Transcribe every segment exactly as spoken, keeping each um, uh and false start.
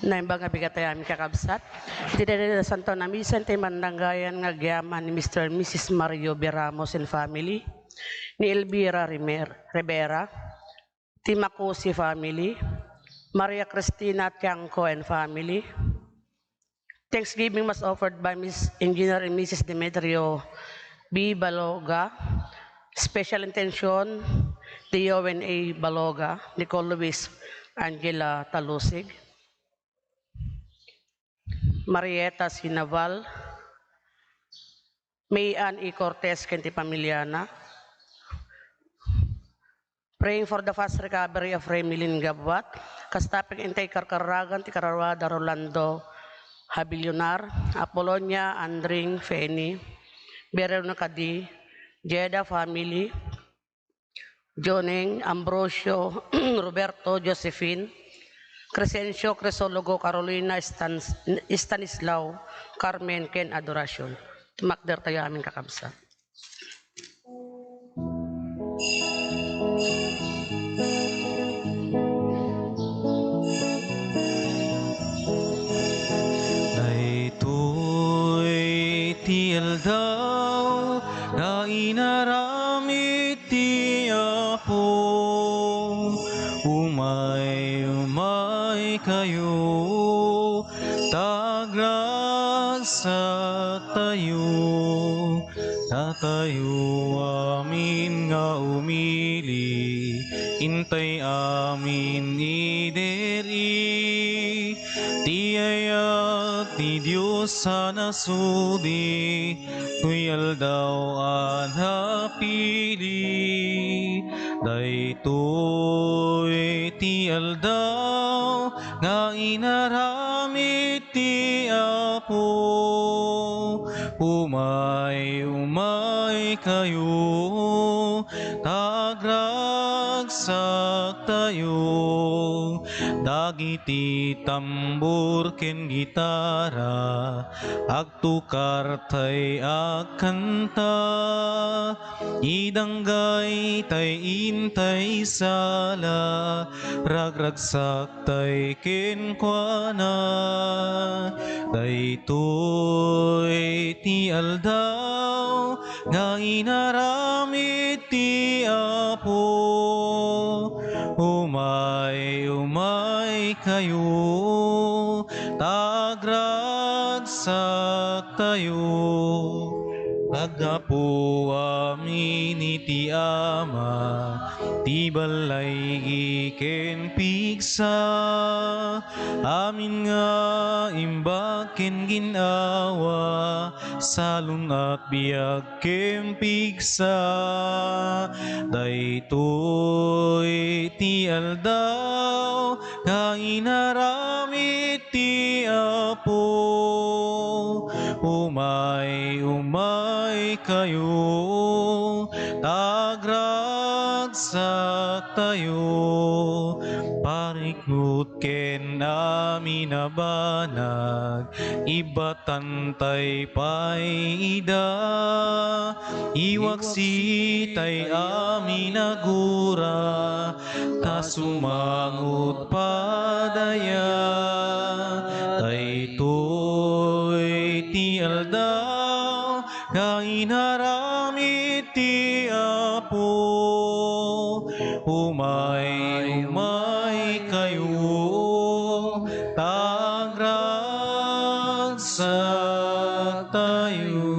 Naimbag nga bigat tayo, amin kakabsat. Iti daytoy a Santo a Misa, ti mandanggayan nga agyaman ni Mister and Missus Mario B. Ramos and family, ni Elvira Rimer-, Rivera, ti Macusi family, Maria Cristina Tiangco and family. Thanksgiving Mass offered by Miss Engineer and Missus Demetrio B. Baloga. Special intention, Diowen A. Baloga, Nicole Luis, Angela Talusig, Marieta Sinaval, May Ann E. Cortez ken ti pamiliana. Praying for the fast recovery of Remilin Gabuat. Kasta pay ket intay karkarragan ti kararuada Rolando Habilionar, Apolonia, Andring, Feni, Veronica D., Jeda family, Joneng, Ambrosio, Roberto, Josephine, Crescencio, Crisologo, Carolina, Stan-, Stanislao, Carmen, ken Adoracion. Tumakder tayo, amin kakabsat. Daytoy ti aldaw nga inaramid ti Apo. Umay, umay kayo, ta agragsak tayo. Datayo amin nga umili, intay amin idiri ti ayat ti Dios a nasudi, toy aldaw a napili. Daytoy ti aldaw nga inaramid ti Apo. Umay, umay kayo, ta agragsak tayo. Dagiti tambor ken gitara, agtukar tay agkanta. Idanggay tay intay sala, ragragsak tay kenkuana. Daytoy ti aldaw nga inaramid ti Apo. Umay, umay kayo, ta agragsak tayo. Aggapu amin iti Ama, ti ballaigi ken pigsa, amin nga imbag ken gin-awa, salun-at biag ken pigsa. Daytoy ti aldaw nga inaramid ti Apo. Umay, umay kayo, ta agragsak tayo. Parikut ken amin a banag, ibbatan tay pay ida. Iwaksi tay amin a gura, ta sumangot padaya. Daytoy ti aldaw nga inaramid ti Apo. Umay, umay kayo, ta agragsak tayo.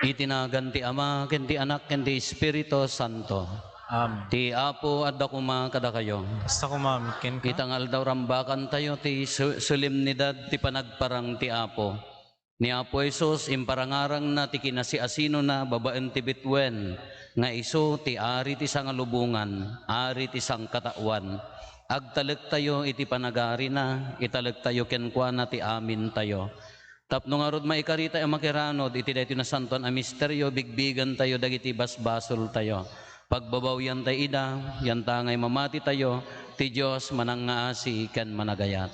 Iti nagan ti Ama, ken ti Anak, ken ti Espiritu Santo. Amen. Ti Apo adda koma kadakayo. Kasta koma met kenka. Ita nga aldaw, rambakantayo ti so-, solemnidad ti panagparang ti Apo. Ni Apo Jesus, imparangarangna ti kinasiasinona babaen ti bituen nga isu ti Ari ti sangalubongan, Ari ti sangkataoan. Agtalektayo iti panagarina, italektayo kenkuana ti amintayo. Tapno ngarud maikaritayo a makiranod iti daytoy nasantoan a misterio, bigbigentayo dagiti basbasoltayo. Pagbabawiantayo ida, yantangay mamatitayo, ti Dios manangngaasi ken managayat.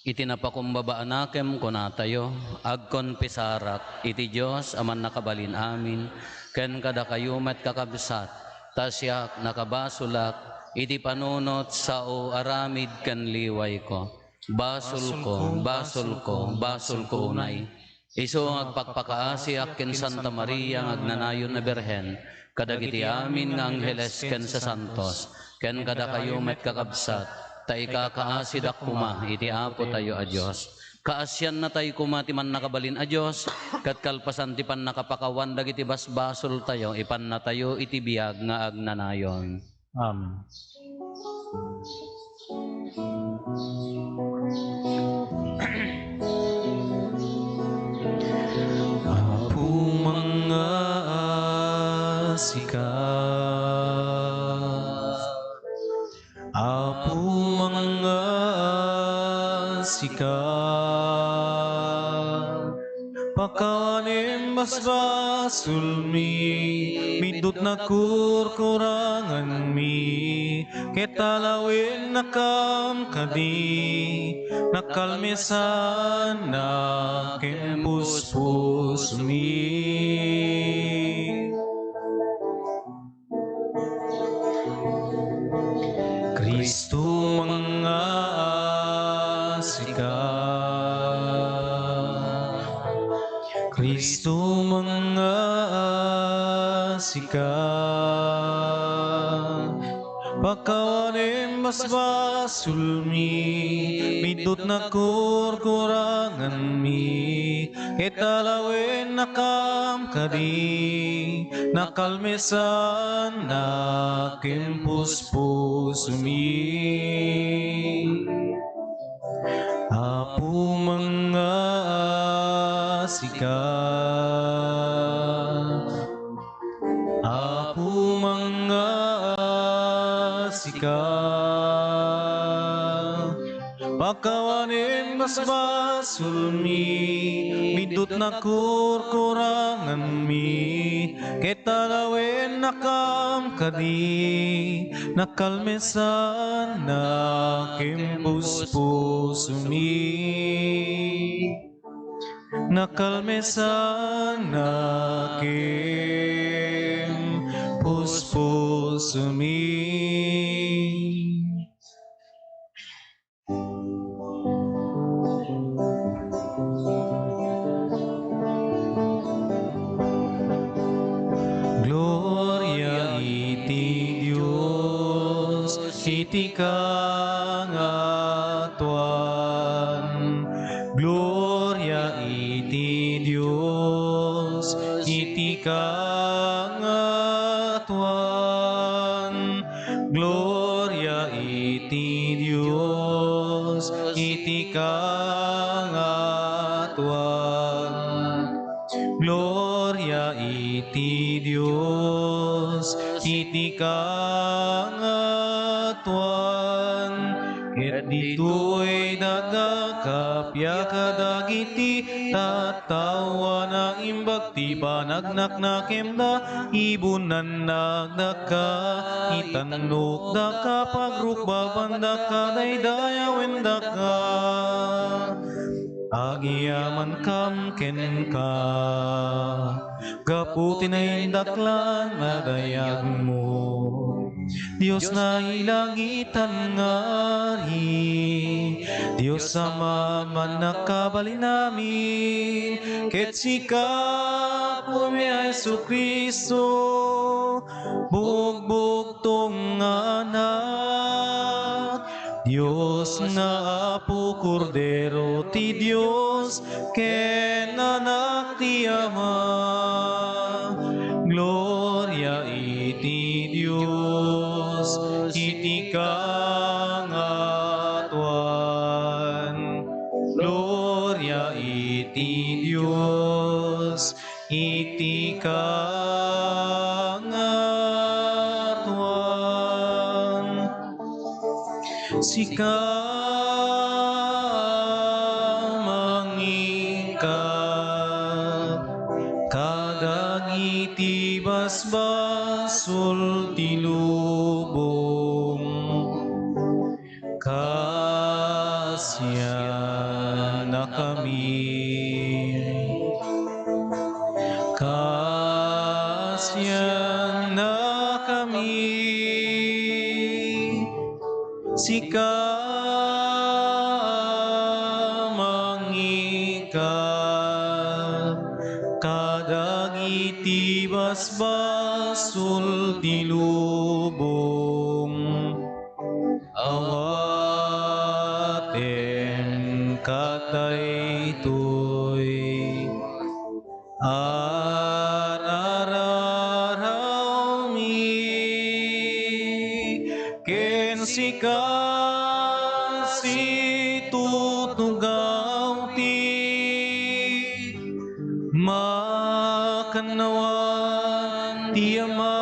Iti napakumbaba a nakem, kunatayo, agkonfesarak iti Dios a Mannakabalin-amin, ken kadakayo met, kakabsat, ta siak, nakabasolak iti panunot, sao, aramid, ken liwayko. Basolko, basolko, basolko unay. Isu nga agpakpakaasiak ken Santa Maria nga agnanayon a Birhen, kadagiti amin nga angheles ken sasantos, ken kadakayo met, kakabsat, ta ikakaasidak koma iti Apotayo a Dios. Kaasiannatayo koma ti Mannakabalin a Dios, ket kalpasan ti pannakapakawan dagiti basbasoltayo, ipannatayo iti biag nga agnanayon. Amen. Apo, mangngaasi ka. Apo, mangngaasi ka. Pakawanem basbasolmi, mitdut nakurkuranganmi, ket alawennakam kadi, nakalmesannak ken puspusomi. Cristo, mangngaasi ka. Cristo, mangngaasi ka. Pakawanem basbasolmi, mitdut nakurkuranganmi, ket alawennakam kadi, nakalmesannak ken puspusomi. Apo, mangngaasi ka. Apo, mangngaasi ka. Pakawanem basbasolmi, mitdut nakurkuranganmi, ket alawennakam kadi, nakalmesannak ken puspusomi. Nakalmesannak ken puspusomi. Gloria iti Dios iti kangatoan. Gloria iti Dios iti kangatoan. Gloria iti Dios iti kangatoan. Gloria iti Dios iti kangatoan. Ket ditoy daga kappia kadagiti tattao a naimbag ti panagnaknakemda, ibunannak dakka, itannokdaka, pagrukbabandak, daydayawendaka. Agyamankam kenka, gapu ti naindaklan a dayagmo. Dios nailangitan nga Ari, Dios Ama a mannakabalin-amin, ket sika, Apomi a Jesu-Cristo, bugbugtong nga Anak, Dios nga Apo, Kordero ti Dios, ken Anak ti Ama. Gloria iti Dios iti kangatoan. Gloria iti Dios iti kangatoan. Sika, mangikkat kadagiti basbasol ti lubong. Kaasian Kasiannakami, sika mangikkat kadagiti basbasol ti lubong. Awatenka daytoy. Arararawmi ken sika situtugaw ti makannawan ti Ama.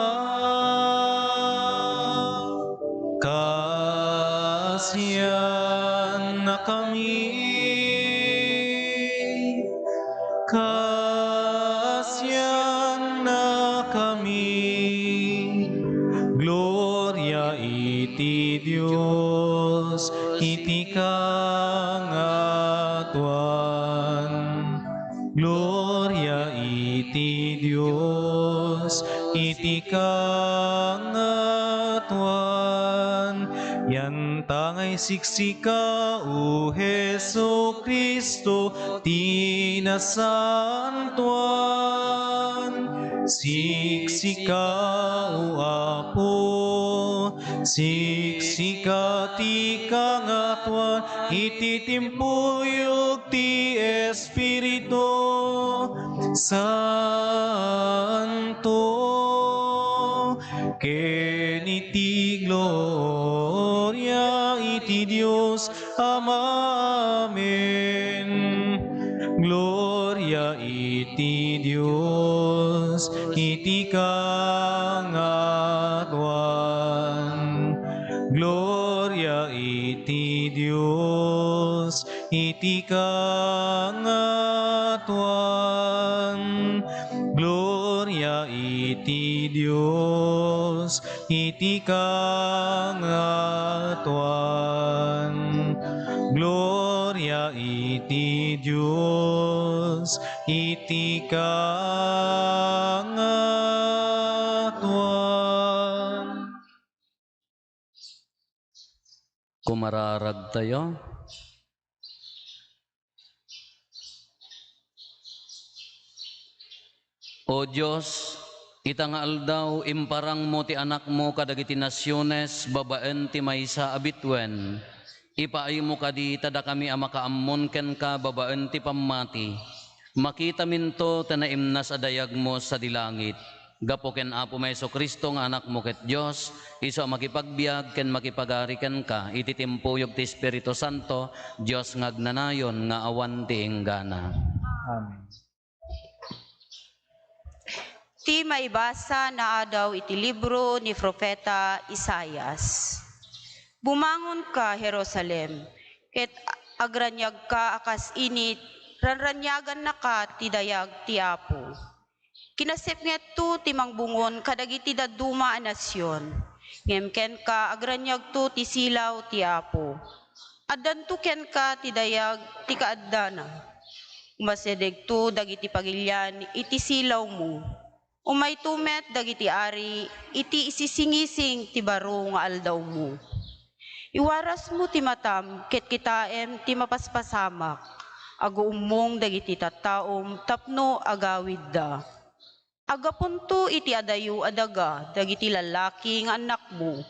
Kasiannakami, kasiannakami. Gloria iti Dios iti kangatuan. Gloria iti Dios iti kangatuan. Yanta nga isiksika, O Jesu-Cristo, ti nasantoan. Siksika, O Apo, siksika ti kangatuan iti timpuyog ti Espiritu Santo ken iti gloria iti Dios Ama. Amen. Gloria iti Dios iti kangatuan. Gloria iti Dios iti kangatuan. Gloria iti Dios iti kangatuan. Gloria iti Dios iti kangatuan. Kumararagtayo. O Dios, ita nga aldaw, imparangmo ti Anakmo kadagiti nasiones babaen ti maysa a bituen. Ipaaymo kadi ta dakami a makaammon kenka babaen ti pammati. Makitaminto ti naimnas a dayagmo sadi langit. Gapu ken Apo Jesu-Cristo nga Anakmo ket Dios, isu a makipagbiag ken makipagari kenka iti timpuyog ti Espiritu Santo, Dios nga agnanayon nga awan ti inggana. Amen. Ti maibasa naadaw iti libro ni Profeta Isaias. Bumangonka, Jerusalem, ket agraniagka a kas init, ranraniagannaka ti dayag ti Apo. Kinasipngetto ti mangbungon kadagiti dadduma a nasion, ngem kenka agraniagto ti silaw ti Apo. Addanto kenka ti dayag ti kaaddana. Umasidegto dagiti pagilian iti silawmo. Umayto met dagiti ari iti isisingising ti baro nga aldawmo. Iwarasmo ti matam ket kitaem ti mapaspasamak. Aguummong dagiti tattaom tapno agawidda. Aggapunto iti adayo a daga dagiti lallaki nga annakmo,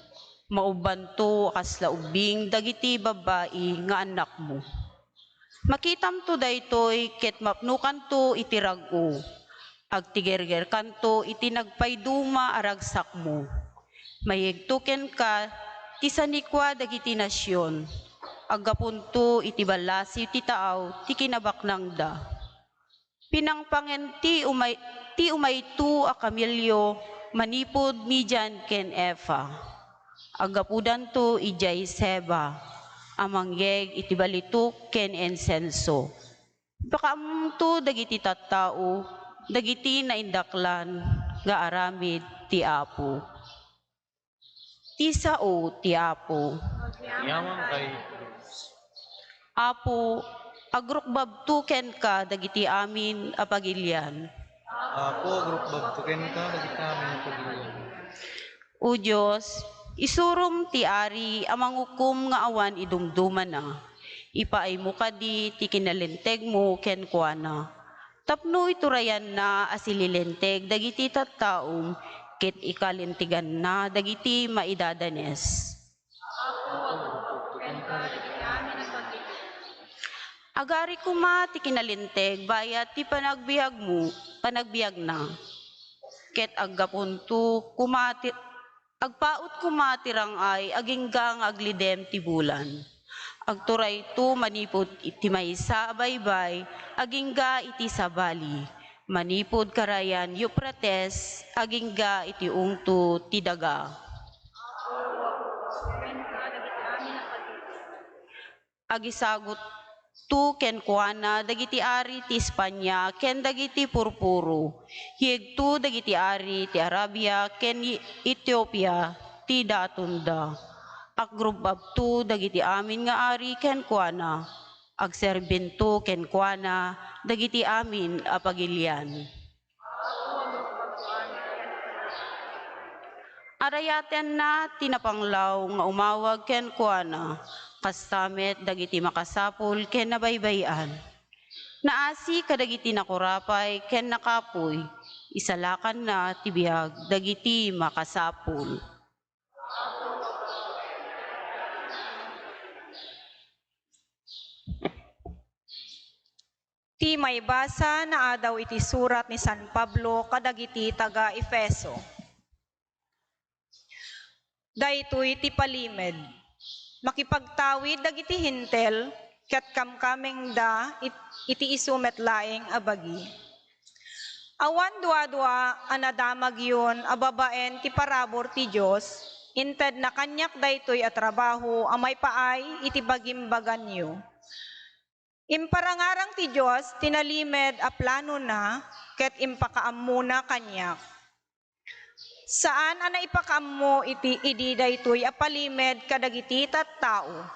maubbanto a kasla ubbing dagiti babbai nga annakmo. Makitamto daytoy ket mapnokanto iti rag-o. Agtigergerkanto iti nagpayduma a ragsakmo. Mayegto kenka ti sanikua dagiti nasion. Aggapunto iti ballasiw ti taaw ti kinabaknangda. Pinangpangen ti umay-, ti umayto a kamelio manipud Midian ken Efa. Aggapudanto idiay Seba a mangyeg iti balitok ken insenso. Ipakaammoto dagiti tattao dagiti naindaklan nga aramid ti Apo. Ti sao ti Apo. Yaman kay Apo, agrukbabto kenka dagiti amin a pagilian. Apo, agrukbabto kenka dagiti amin a pagilian. O Dios, isurom ti ari a mangukom nga awan idumdumana. Ipaaymo kadi ti kinalintegmo kenkuana, tapno iturayanna a sililinteg dagiti tattaom ket ikalinteganna dagiti maidadanes. Agari koma ti kinalinteg bayat ti panagbiagmo, panagbiagna. Ket aggapunto koma ti, agpaut koma ti rang-ay agingga nga aglidem ti bulan. Agturayto manipud iti maysa a baybay agingga iti sabali, manipud karayan Eufrates agingga iti ungto ti daga. Agisagutto kenkuana dagiti ari ti Espania ken dagiti purpuro. Yegto dagiti ari ti Arabia ken Etiopia ti datonda. Agrubabto dagiti amin nga ari kenkuana. Agserbinto kenkuana dagiti amin a pagilian. Arayatenna ti napanglaw nga umawag kenkuana, kasta met dagiti makasapul ken nabaybay-an. Naasi kadagiti nakurapay ken nakapuy, isalakanna ti biag dagiti makasapul. Ti maibasa naadaw iti surat ni San Pablo kadagiti taga-Efeso. Daytoy ti palimed. Makipagtawid dagiti Hentil ket kamkamengda it-, iti isu met laeng a bagi. Awan duadua a nadamagyon a babaen ti parabur ti Dios, intedna kaniak daytoy a trabaho a maipaay iti bagimbaganyo. Imparangarang ti Dios ti nalimed a planona ket impakaammona kaniak. Saan a naipakaammo iti idi daytoy a palimed kadagiti tattao,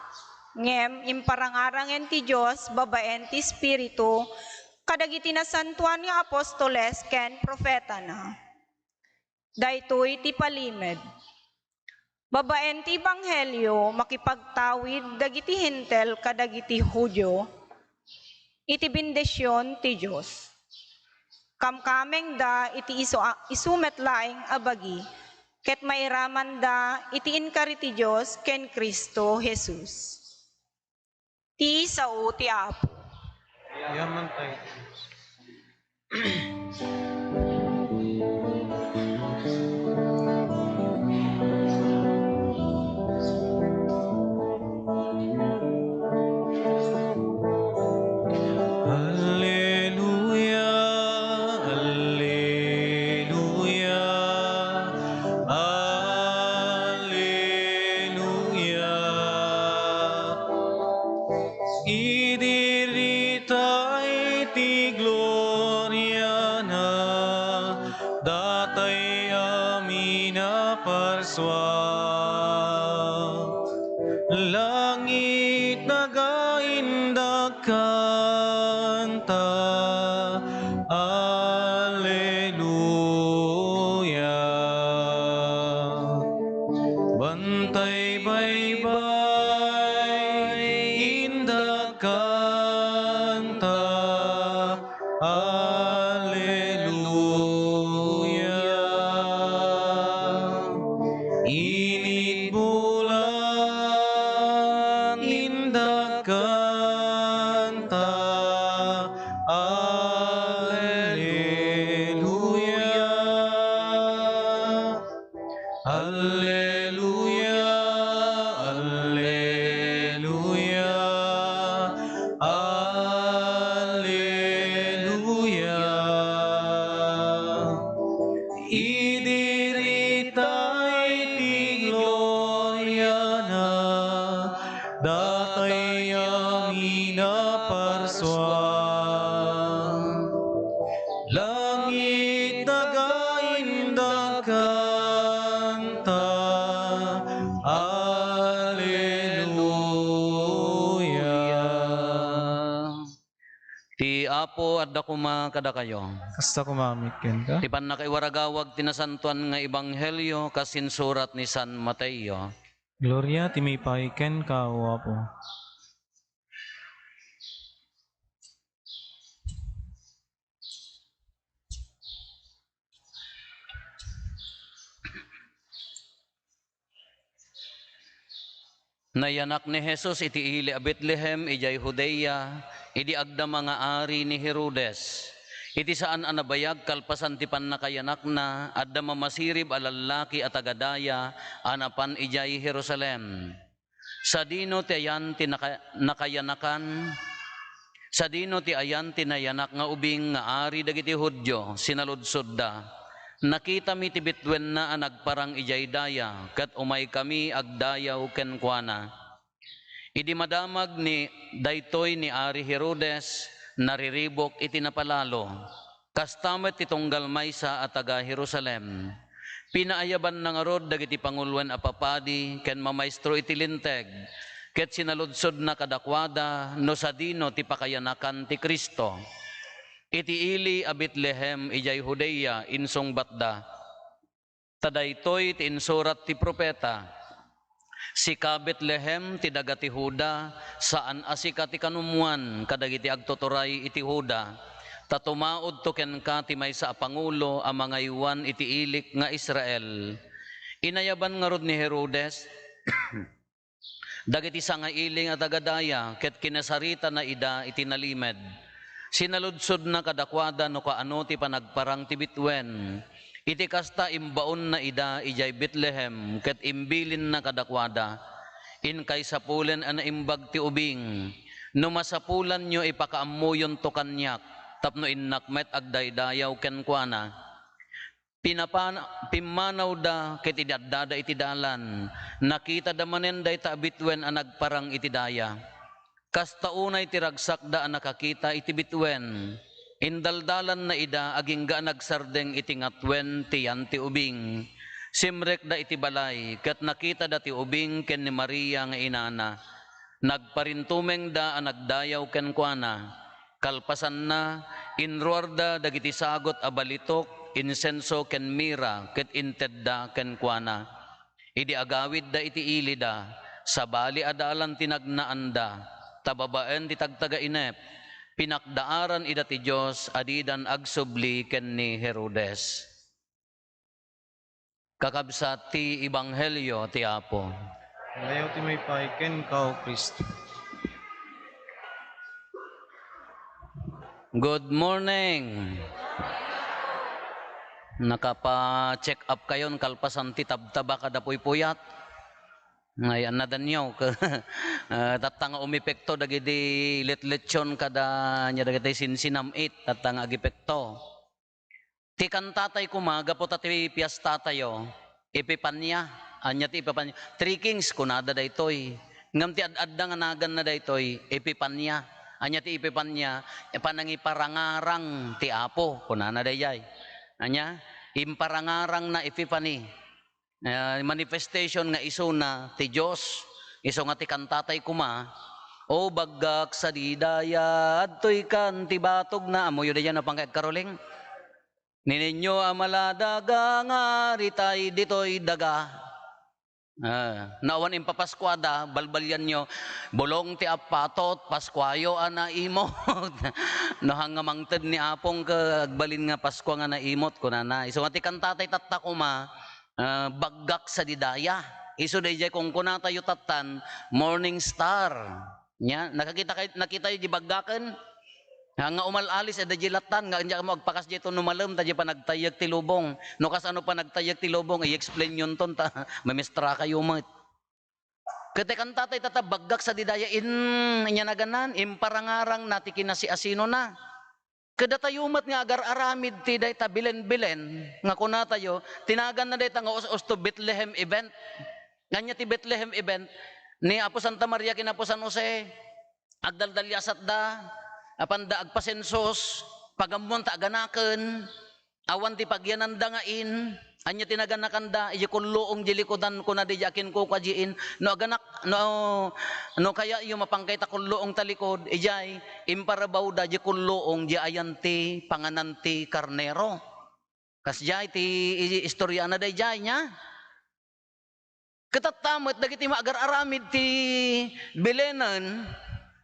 ngem imparangarangen ti Dios babaen ti Espiritu kadagiti nasantoan nga apostoles ken profetana. Daytoy ti palimed. Babaen ti ebanghelio, makipagtawid dagiti Hentil kadagiti Judio iti bendision ti Dios. Kamkamengda iti isu a, isu met laeng a bagi, ket mairamanda iti inkari ti Dios ken Cristo Jesus. Ti sao ti Apo. Yaman tayo. Alleluia, alleluia, alleluia. Idi rita iti gloriana, datay amin a parsua. Langit nagaindak kanta, Alleluia. Bantay baybay, indak kanta, Alleluia. Init bulan, indak kanta, Alleluia. Alleluia, alleluia, alleluia. Idi rita iti gloriana, datay amin a parsua. Langit nagaindak kanta, Alleluia. Ti Apo Apo, adda koma kadakayo. Kasta koma met kenka. Ti pannakaiwaragawag ti nasantoan nga ebanghelio kas insurat ni San Mateo. Gloria ti maipaay kenka, O Apo. Nayanak ni Jesus iti ili a Betlehem idiay Judea, idi agdama nga ari ni Herodes. Iti saan a nabayag kalpasan ti pannakayanakna, adda mamasirib a lallaki a taga-daya a napan idiay Jerusalem. Sadino ti ayan ti naka-, nakayanakan? Sadino ti ayan ti nayanak nga ubing nga ari dagiti Judio? Sinaludsodda. Nakitami ti bitwenna a nagparang idiay daya, ket umaykami agdayaw kenkuana. Idi madamag ni, daytoy ni Ari Herodes, nariribuk iti napalalo. Kasta met ti tunggal maysa a taga-Jerusalem. Pinaayabanna ngarud dagiti panguloen a papadi ken mamaestro iti Linteg, ket sinaludsodna kadakuada no sadino ti pakayanakan ti Cristo. Iti ili a Betlehem idiay Judea, insungbatda, ta daytoy ti insurat ti profeta, "Sika, Betlehem, ti daga ti Juda, saan a sika ti kanumwan kadagiti agtuturay iti Juda, ta tumaudto kenka ti maysa a pangulo a mangaywan iti ilik nga Israel." Inayaban ngarud ni Herodes dagiti sangailing a taga-daya ket kinasaritana ida iti nalimed. Sinaludsodna kadakuada no kaano ti panagparang ti bituen. Iti kasta, imbaonna ida idiay Betlehem ket imbilinna kadakuada, "Inkay sapulen a naimbag ti ubing. No masapulanyo, ipakaammoyonto kaniak, tapno innak met agdaydayaw kenkuana." Pinapan-, pimmanawda ket idi addada iti dalan, nakitada manen dayta a bituen a nagparang iti daya. Kasta unay ti ragsakda a nakakita iti bituen. Indaldalanna ida agingga a nagsardeng iti ngatuen ti yan ti ubing. Simrekda iti balay ket nakitada ti ubing ken ni Maria nga inana. Nagparintumengda a nagdayaw kenkuana. Kalpasanna, inruarda dagiti sagut a balitok, insenso ken mira, ket intedda kenkuana. Idi agawidda iti ilida, sabali a dalan ti nagnaanda, ta babaen ti tagtagainep, pinakdaaran ida ti Dios a didan agsubli ken ni Herodes. Kakabsat, ti ebanghelio ti Apo. Dayaw ti maipaay kenka, O Cristo. Good morning. Nakapa-check up kayon kalpasan ti tabtaba kada puypuyat? Ngay, annadanyo. Ah, tatta nga umepekto dagidi letletson kada nia dagiti sinsinam-it, tatta nga agepekto. Ti kantatay koma, gapu ta ti piastatayo, Epifania. Ania ti Epifania? Three Kings, kunada daytoy. Ngem ti ad-adda nga naganna daytoy, Epifania. Ania ti Epifania? Panangiparangarang ti Apo, kunana dayjay. Ania? Imparangarangna Epiphany. Ah, manifestation nga isuna ti Dios. Isu nga ti kantatay koma, "O baggak sadi daya, adtoykan ti batogna." Ammoyo daydiay no pangkay agkaroling? "Ni Niño a maladaga nga aritay ditoy daga." Ah, no awan impapaskuada, balbalianyo, "Bulong ti appatot, paskuayo a naimot." No, hanga mangted ni Apong ket agbalin nga Paskua nga naimot, kunana. Isu nga ti kantatay tatta koma, ah, baggak sadi daya. Isu dayjay kunkunatayo tattan, morning star. Nia, nakakita kay, nakitayo di baggaken? Nga umal-alis, adda di lattan, nga ania mo agpakas di ito numalem, ta di panagtayyek ti lubong. No kasano panagtayyek ti lubong, i-explain yun ton, ta mamistra kayo met. Ket ti kantatay tatta baggak sadi daya in, ania naganan, imparangarangna ti kinasiasinona. Kadatayo met nga agar-aramid ti dayta bilen-bilen nga kunatayo, ti naganna dayta nga us-usto Bethlehem event. Ania ti Bethlehem event? Ni Apo Santa Maria ken Apo San Jose, agdaldaliasatda, apanda agpasensus, pagammoan ta aganaken, awan ti pagyananda nga in, Ania ti naganakanda? Idiay kulluong di likudan, kuna di akin kukuajiin, no aganak, no, no kayatyo, mapankay ta kulluong ta likod, idiay, imparabawda di kulluong, di ayan ti panganan ti karnero. Kasdiay ti i-, istoriana daydiay nia. Ket tatta met dagiti maagar-aramid ti Belenen,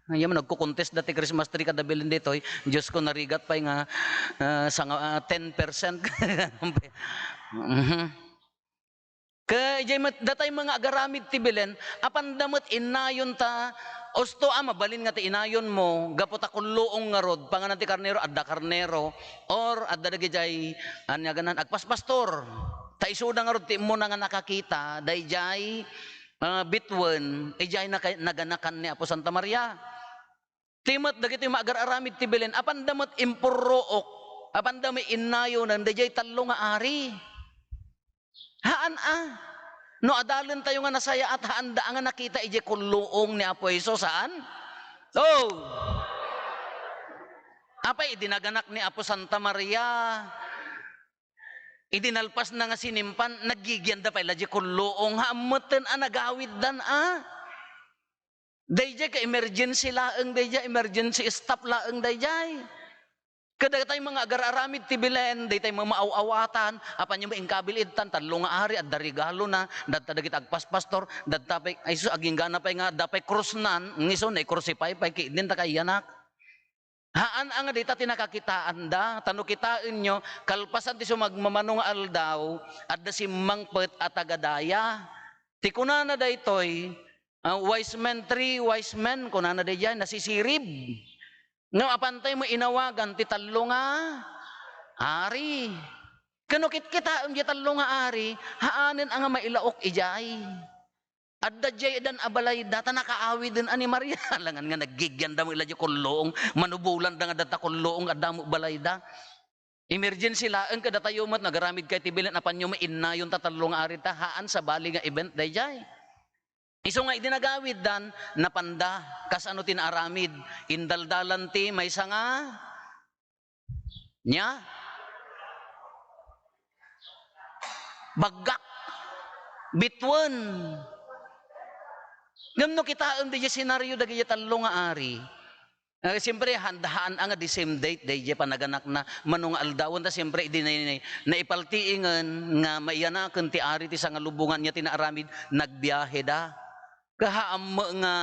ayan, nagkukontest da ti Christmas tree kada Belen ditoy. Diyos ko, narigat pay nga, ah, sanga-, ah, ten percent. Mhm. Ket idiay met, datay mga agaramid ti Belen, apanda met innayon ta, usto a mabalin nga ti inayonmo, gapu ta kulluong ngarud, panganan ti karnero, adda karnero, or adda dagidiay, ania ganan, agpaspastor. Ta isuda ngarud ti immuna nga nakakita, daydiay, ah, bituen, idiay naka-, naganakan ni Apo Santa Maria. Ti met dagiti maagar-aramid ti Belen, apanda met impurruok, apanda met innayonen daydiay tallo nga ari. Haan a. No adalentayo nga nasayaat, haanda a nga nakita idiay kulluong ni Apo Jesus, haan? Oh! Apay, idi naganak ni Apo Santa Maria, idi nalpasna nga sinimpan, naggigianda pay la diay kulluong, haan metten a nagawiddan a. Daydiay ka emergency laeng, daydiay emergency stop laeng daydiay. Kadatay mga agar-aramid ti Belen, daytay mamaaw-awatan, apanyo maingkabil ittan, tallo nga ari, adda regalona, dadta dagiti agpaspastor, dadta pay, ay sus, aginggana pay nga, adda pay krusnan, nga isu, naikrucify pay, ki-, dinta kaiyanak. Haan a nga dita ti nakakitaanda, ta no kitaenyo, kalpasan ti sumagmamano nga aldaw, adda simmangpet a taga-daya. Ti kunana daytoy, ah, wise men, three wise men, kunana daydiay, nasisirib. Ngem apantay met inawagan ti tallo nga ari. Ket no kitkitaem diay tallo nga ari, haanen a nga mailaok idiay. Adda diay dan a balayda, ta nakaawiden a ni Maria. Alangan nga naggigianda met la diay kulluong, manubulanda nga dadta kulluong, adda met balayda. Emergency laeng kadatayo met, nagaramid kay ti Belen, apanyo met innayon ta tallo nga ari ta, haan sabali nga event daydiay. Isu nga idi nagawiddan, napanda, kasano ti naaramid, indaldalan ti maysa nga Nia? Baggak. Bituen. Ngem no kitaem daydiay senaryo dagiti tallo nga ari, eh, siyempre, han-, haan a nga the same date daydiay panaganakna, mano nga aldawen, ta siyempre, idi na-, na-, naipaltiingen nga maiyanaken ti ari ti sangalubongan, nia ti naaramid, nagbiaheda. Ket haan met nga,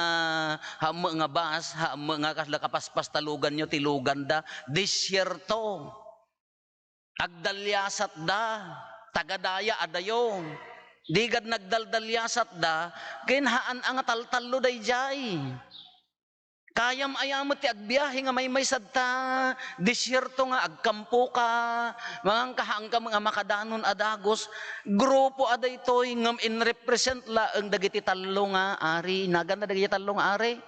haan met nga bus, haan met nga kasla kapaspas ta luganyo ti luganda, desierto. Agdaliasatda, taga-daya adayo. Di gad nagdaldaliasatda, ken haan a nga taltallo daydiay. Kayam aya met ti agbiahe nga maymaysad ta desierto nga agkampoka, mangangkahaanka nga makadanon a dagus, grupo a daytoy, ngem in represent laeng dagiti tallo nga ari. Naganna dagiti tallo nga ari?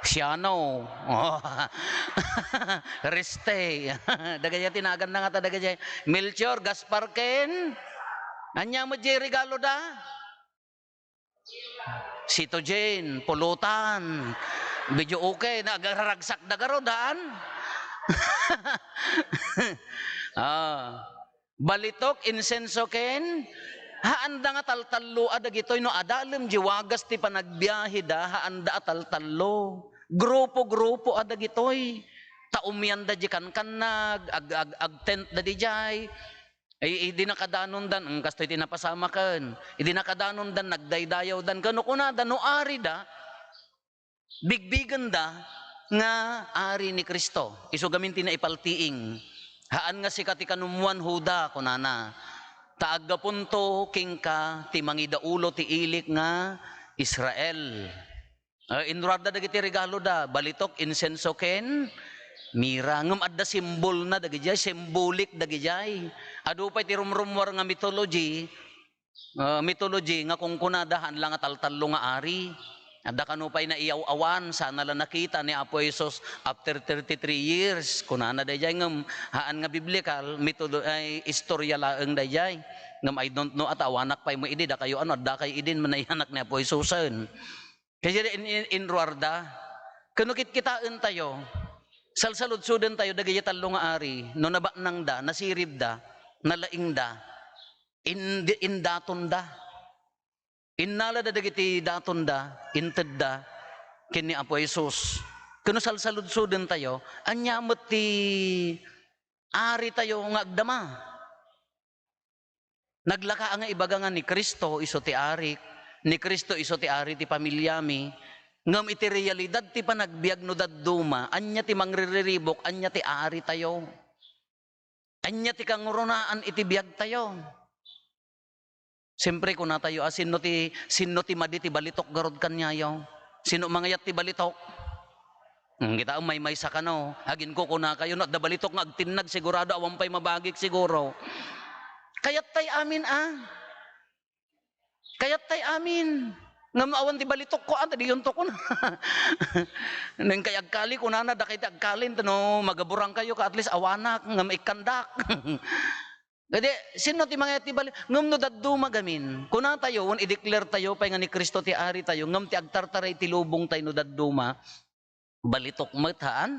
Siano? Oh. Reste. Dagiti naganna nga ta dagiti Melchor, Gaspar, ken ania met diay regalo da? Sito Jane, pulutan. Video okay, nagararagsak da garud, haan? Ah. Balitok, insenso, ken haanda nga taltallo a dagitoy no adalem di wagas ti panagbiaheda, haanda a taltallo. Grupo-grupo a dagitoy. Ta umianda di kankannag, ag-, ag-, agtent da didiay. Ay, idi nakadanondan, ang kastoy ti napasamaken. Idi nakadanondan, nagdaydayawdan. Kano kunada, no arida, bigbigenda nga ari ni Cristo. Isu gamin ti naipaltiing. Haan nga sika ti kanummuan, Juda, kunana. Ta aggapunto kenka ti mangidaulo ti ilik nga Israel. Ah, inruarda dagiti regaloda, balitok, insenso, ken mira. Ngem adda simbolna dagidiay, symbolic dagidiay. Adu pay ti rumrummuar nga mythology, ah, mythology nga kunkunada, haan la nga taltallo nga ari. Adda kano pay naiyaw-awan, sana la nakita ni Apo Jesus after thirty-three years. Kunana daydiay, ngem haan nga biblical, mytholo-, ay, istorya laeng daydiay. Ngem I don't know, at awanak pay mo idi, dakayo ano, adda kay idin, manay anak ni Apo Jesusen. Kaya in, in, inruarda, kano kitkitaentayo, Salsaludsodentayo dagiti tallo nga ari, no nabaknangda, nasiribda, nalaingda, indi-, indatonda. Innalada dagiti datonda, intedda ken ni Apo Jesus. Ken no salsaludsodentayo, ania met ti aritayo nga agdama? Naglaka nga ibaga nga ni Cristo isu ti arik, ni Cristo isu ti ari ti pamiliami, ngem iti realidad ti panagbiag no dadduma, ania ti mangririribuk, ania ti aritayo? Ania ti kangrunaan iti biagtayo? Siyempre, kunatayo, a, sinno ti, sinno ti madi ti balitok garud kaniayo? Sinno mangayat ti balitok? Hmm, kita, maymaysa kano. Aginkukunakayo, no adda balitok nga agtinnag, sigurado awan pay mabagik siguro. Kayattay amin, a. Kayattay amin. Ngem awan ti balitok ko, a, ta diyonto kuna. Neng kay agkali, kunana, dakay ti agkalin, ta no magaburangkayo ka, at least awanak, ngem ikkandak. Gadi, sinno ti mangayat ti bali-, ngem no dadduma gamin, kunatayo, wen i-declare tayo pay nga ni Cristo ti ari tayo, ngem ti agtartaray ti lubong tayo no dadduma, balitok met, haan?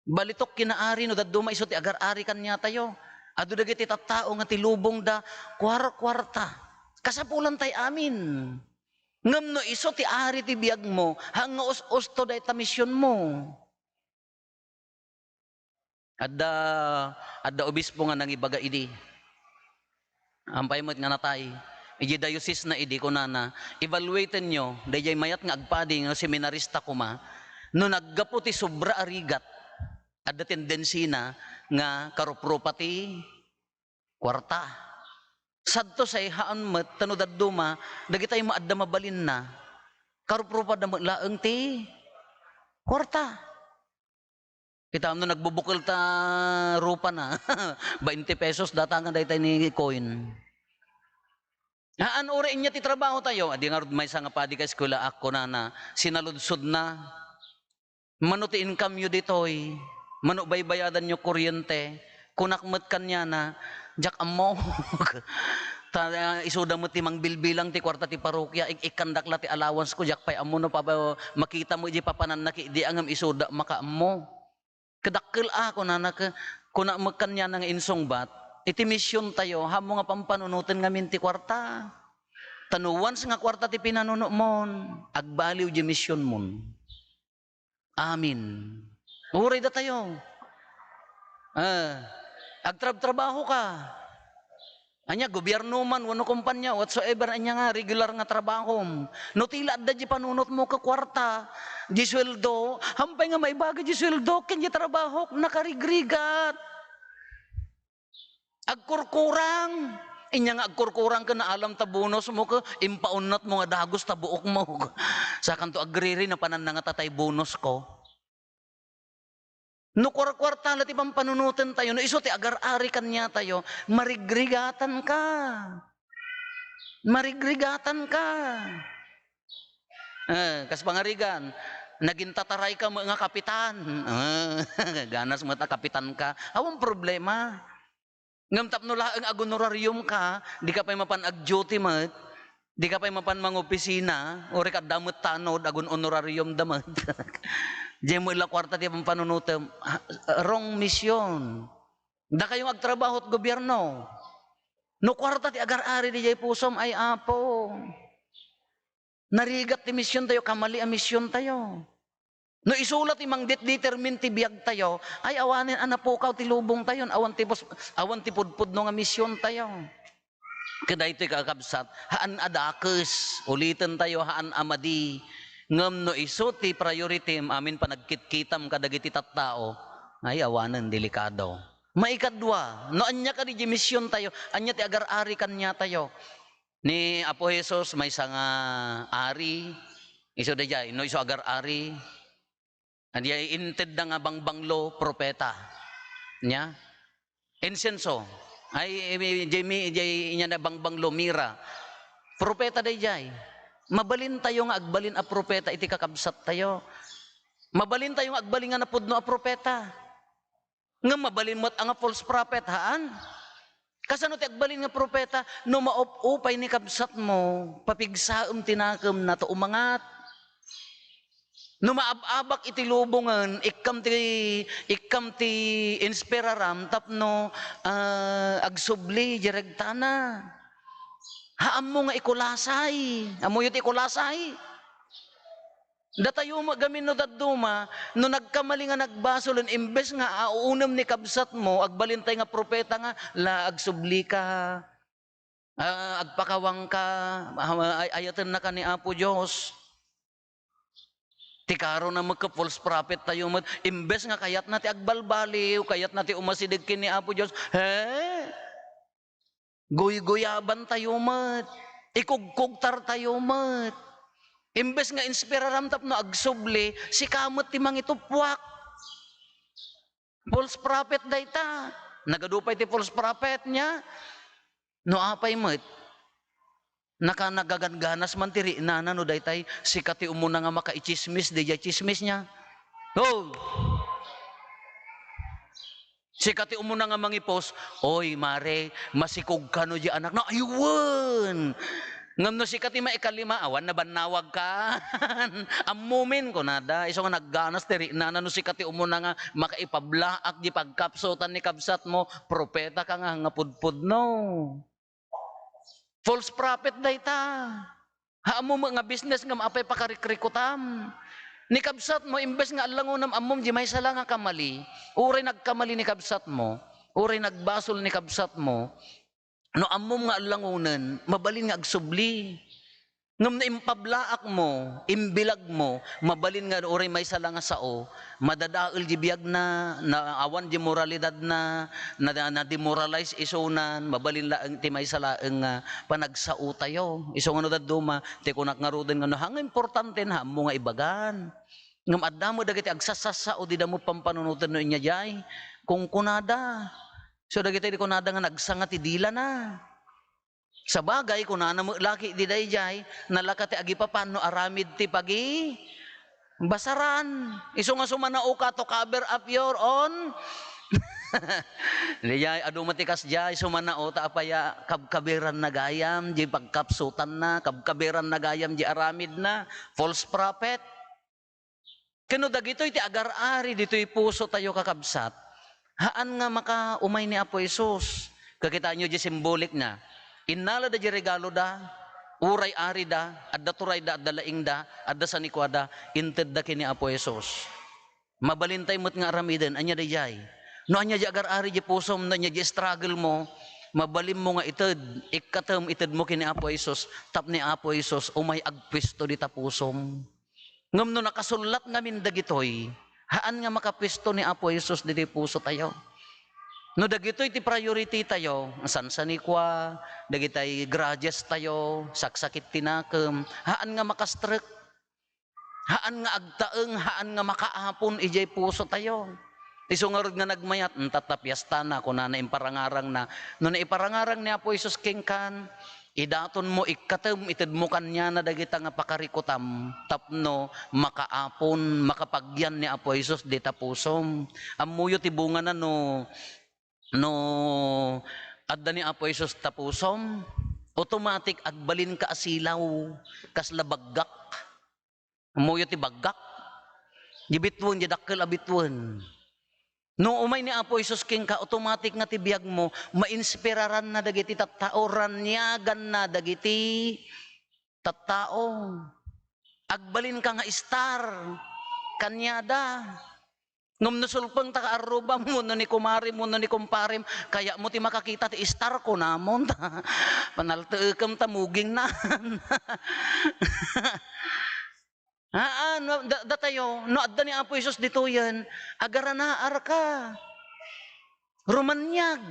Balitok kinaari no dadduma isu ti agar-ari kaniatayo. Adu dagiti tattao nga ti lubongda, kuarkuarta. Kasapulan tay amin. Ngem no isu ti ari ti biagmo, haan nga us-usto dayta misionmo. Adda, adda obispo nga nangibaga idi. Ampay met nga natay. Idiay diocese na idi, kunana, "Evaluatenyo, daydiay mayat nga agpadi nga seminarista koma, no naggapu ti sobra a rigat, adda tendensina nga karuprupa ti kuarta. Sadto say haan met, ta no dadduma, dagitay met adda mabalinna, karuprupada met laeng ti kuarta." Kitaem no nagbubukel ta rupana, bainte pesos data nga daytay ni coin. Haan, uray inya ti trabaho tayo. Adi ngarud maysa nga padi ka eskwela, ak, kunana, sinaludsodna, "Mano ti income yo ditoy? Mano baybayadan yo kuryente?" Kunak met kaniana, "Diak ammo." Ta, ah, isuda met ti mangbilbilang ti kuarta ti parokya, ik-, ikkandak la ti allowance ko, diak pay ammo no paba-, makita mo iti papananna ki, di angem isuda makaammo. "Kadakkel a," kunana, ke-, kuna met kaniana nga insungbat, "Iti mision tayo, haanmo nga pampanunoten ngamin ti kuarta. Ta no once nga kuarta ti pinanunotmon, agbaliw di misionmon." Amin. Uray datayo. Ah, agtrabtrabaho ka. Ania, gobierno man, wenno kumpanya, whatsoever, ania nga regular nga trabahom. No ti la adda di panunotmo ket kuarta, di sueldo, haanpay nga maibaga di sueldo ken di trabahok, nakarigrigat. Agkurkurang. Inya nga agkurkurang ken naalam ta bonus mo ket impaunat mo nga dagus ta buok mo. Sakanto agriri, napananna nga tatay bonus ko. No kuarkuarta la ti pampanunoten tayo, no isu ti agar-ari kaniatayo, marigrigatanka. Marigrigatanka. Eh, kas pangarigan, naging tataray ka met nga kapitan. Eh, ganas met a kapitan ka. Awan problema. Ngem tapno laeng agonorarium ka, di ka pay mapan ag-duty met, di ka pay mapan mangopisina, uray ka adda met tanod, agun-honorarium da met. Diay met la kuarta ti pampanunotem. Ah, wrong mission. Dakayo nga agtrabaho ti gobierno. No kuarta ti agar-ari diay pusom, ay Apo. Narigat ti mision tayo, kamali a mision tayo. No isu la ti mangdetdetermine ti biag tayo, ay awanen a napukaw ti lubong tayo, awan ti pus-, awan ti pudpudno nga mision tayo. Ket daytoy, kakabsat, haan a dakes, uliten tayo, haan a madi. Ngem no isu ti priority, amin panagkitkitam kadagiti tattao, ay awanen, delikado. Maikadua, no ania kadi di mision tayo, ania ti agar-ari kaniatayo? Ni Apo Jesus maysa nga ari, isu daydiay, no isu agar-ari, diay intedda nga bangbanglo, propeta. Nia? Insenso. Ay, diay mi-, diay inya na bangbanglo, mira. Propeta daydiay. Mabalin tayo nga agbalin a propeta iti kakabsat tayo. Mabalin tayo nga agbalin nga napudno a propeta. Ngem mabalin met a nga false prophet, haan? Kasano ti agbalin nga propeta? No maop-upay ni kabsatmo, papigsaem ti nakemna ta umangat. No maab-abak iti lubongen, ikkam ti, ikkam ti inspiraram tapno, ah, agsubli di regtana. Ha, ammo nga ikulasay. Ammoyo ti ikulasay? Datayo met gamin no dadduma, no nagkamali nga nagbasolen, imbes nga auunem ni kabsatmo, agbalintay nga propeta nga, la, agsubli ka. Ah, agpakawangka, ah, ay-, ayatennaka ni Apo Dios. Ti karona met ket false prophet tayo met, imbes nga kayatna ti agbalbaliw, kayatna ti umasideg ken ni Apo Dios, he? Guyguyaban tayo met. Ikugkugtar tayo met. Imbes nga inspiraram tapno agsubli, sika met ti mangitupwak. False prophet dayta. Nagadu pay ti false prophet niya. No apay met, naka-, nagaganganas man ti riknana no daytay, sika ti umuna nga makaitsismis diay tsismis niya. Oh! Sika ti umuna nga mangipos, "Oy, mare, masikog kano di anak na." Ay, wen! Ngem no sika ti maikalima, awan nabannawag ka. Ammomin, kunada. Isu nga nagganas ti riknana no sika ti umuna nga makaipablaak di pagkapsutan ni kabsatmo, propeta ka nga, nga pudpudno. False prophet dayta. Ha, ammo met nga business ngem apay pakarikrikutam. Ni kabsatmo, imbes nga allangonem ammom di maysa la nga kamali, uray nagkamali ni kabsatmo, uray nagbasol ni kabsatmo, no ammom nga allangonen, mabalin nga agsubli. Ngem no impablaakmo, imbilagmo, mabalin nga uray maysa la nga sao, madadael di biagna, na awan di moralidadna, na, na, na-demoralize isunan, mabalin laeng ti maysa laeng nga panagsaotayo. Isu nga no dadduma, ti kunak ngaruden nga no, ha nga importante na, ammo nga ibagan. Ngem adda met dagiti agsasasao, dida met pampanunoten no inya diay. Kunkunada. So dagiti kunada nga nagsanga ti dilana. Sabagay, kunana met laki di daydiay, nalaka ti agipapan no aramid ti pagi-, basaran. Isu nga sumanaoka to cover up your own. Daydiay, adu met ti kasdiay, sumanao ta apaya kabkabiran na gayam, di pagkapsutanna, kabkabiran na gayam, di aramidna, false prophet. Ken no dagitoy ti agar-ari ditoy pusotayo, kakabsat, haan nga makaumay ni Apo Jesus. Kakitaenyo di simbolikna. Innalada di regaloda, uray arida, adda turayda, adda laingda, adda sanikuada, intedda ken ni Apo Jesus. Mabalintay met nga aramiden, ania daydiay? No ania di agar-ari di pusom, no ania di struggle mo, mabalinmo nga ited, ikkatem, itedmo ken ni Apo Jesus, tapno ni Apo Jesus, umay agpuesto dita pusom. Ngem no nakasullat ngamin dagitoy, haan nga makapuesto ni Apo Jesus ditoy pusotayo. No dagitoy ti priority tayo, sansanikua, dagitay grudges tayo, saksakit ti nakem, haan nga makastrek. Haan nga agtaeng, haan nga makaapon idiay pusotayo. Isu ngarud nga nagmayat, "Inta ta piestana," kunana, imparangarangna. No naiparangarang ni Apo Jesus kenkan, idatonmo, ikkatem, itedmo kaniana dagita nga pakarikutam tapno makaapon, makapagyan ni Apo Jesus dita pusom. Ammoyo ti bungana no, no adda ni Apo Jesus ta pusom, automatic agbalinka a silaw, kasla baggak. Ammoyo ti baggak. Di bituen, di dakkel a bituen. No umay ni Apo Jesus kenka, automatic nga ti biagmo, mainspiraranna dagiti tattao, raniaganna dagiti tattao. Agbalinka nga star kaniada. Ngem no sulpeng ta kaarrubam wenno ni kumarem wenno ni kumparem, kayatmo ti makakita ti star, kunamon ta, panalteekem ta mugingnan. Haan, no, da-, datayo, no adda ni Apo Jesus ditoyen, agaranaarka. Rumaniag.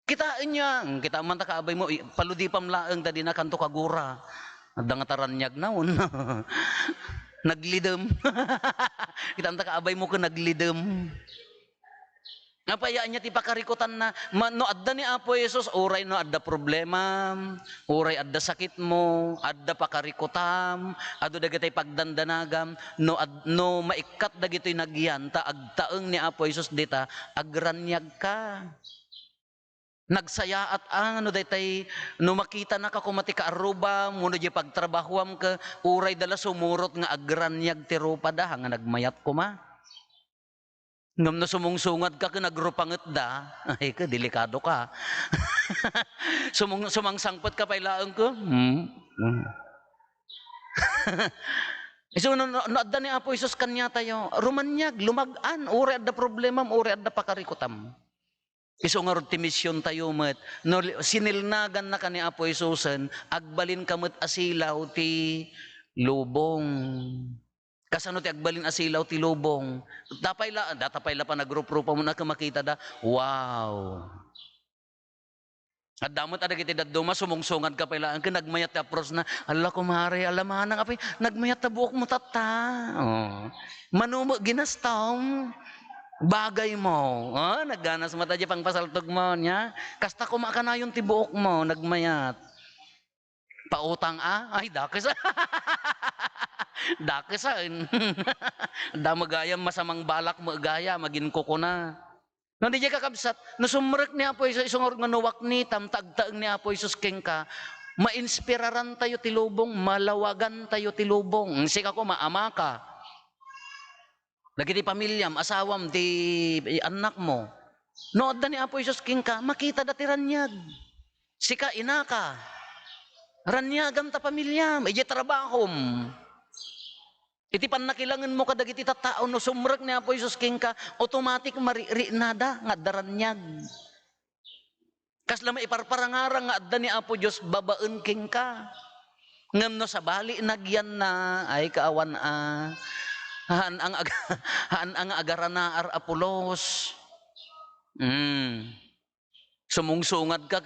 Kitaenyo, kita man ta kaabay mo, i-, paludipam laeng ta dina kanto kagura. Adda nga taraniag na, un. Naglidem. Kita man ta kaabay mo ken naglidem. Apay ania ti pakarikutanna? Ma-, no adda ni Apo Jesus, uray no adda problema, uray adda sakitmo, adda pakarikutam, adu dagitay pagdandanagam, no ad-, no maikkat dagitoy nagyan, ta agtaeng ni Apo Jesus dita, agraniagka. Nagsayaat a, no daytay, no makitanaka koma ti kaarrubam, wenno diay pagtrabahoam, ket uray da la sumurot nga agraniag ti rupada, nga nagmayat koma. Ngem no sumungsungadka ket nagrupangtda, ay, ket delikadoka. Sumung-, sumangsangpetka pay laeng ket, hmm, hmm. Isu no, no, no adda ni Apo Jesus kaniatayo, rumaniag, lumag-an, uray adda problemam, uray adda pakarikutam. Isu ngarud ti misiontayo met, no li-, sinilnagannaka ni Apo Jesusen, agbalinka met a silaw ti lubong. Kasano ti agbalin a silaw ti lubong? Dapay la, data pay la panagruprupa mo na, ket makitada, wow! Adda met a dagiti dadduma, sumungsungadka pay laeng, ket nagmayat ti approach na, "Alla, kumare, ala manang, apay, nagmayat ta buokmo tatta." Oh. Mano met ginastom? Bagaymo. Oh, nagganas met a diay pangpasaltogmo, nia? Kasta koma a kanayon ti buokmo, nagmayat. Pautang a? Ay, dakes. Dakesen. Adda met gayam masamang balak met gayam, aginkukuna. No, diay kakabsat, no sumrek ni Apo Jesus, isu ngarud nga no waknitam, ta agtaeng ni Apo Jesus kenka, mainspirarantayo ti lubong, malawagantayo ti lubong. Sika koma, amaka. Dagiti pamiliam, asawam, ti annakmo. No adda ni Apo Jesus kenka, makitada ti raniag. Sika, inaka, raniagam ta pamiliam, idiay trabahom. Iti pannakilangenmo kadagiti tattao, no sumrek ni Apo Jesus kenka, automatic mariknada nga adda raniag. Kasla maiparparangarang nga adda ni Apo Dios babaen kenka. Ngem no sabali nagyanna, ay kaawan a, haan ang ag-, haan ang agaranaar a pulos. Mm. Sumungsungadka,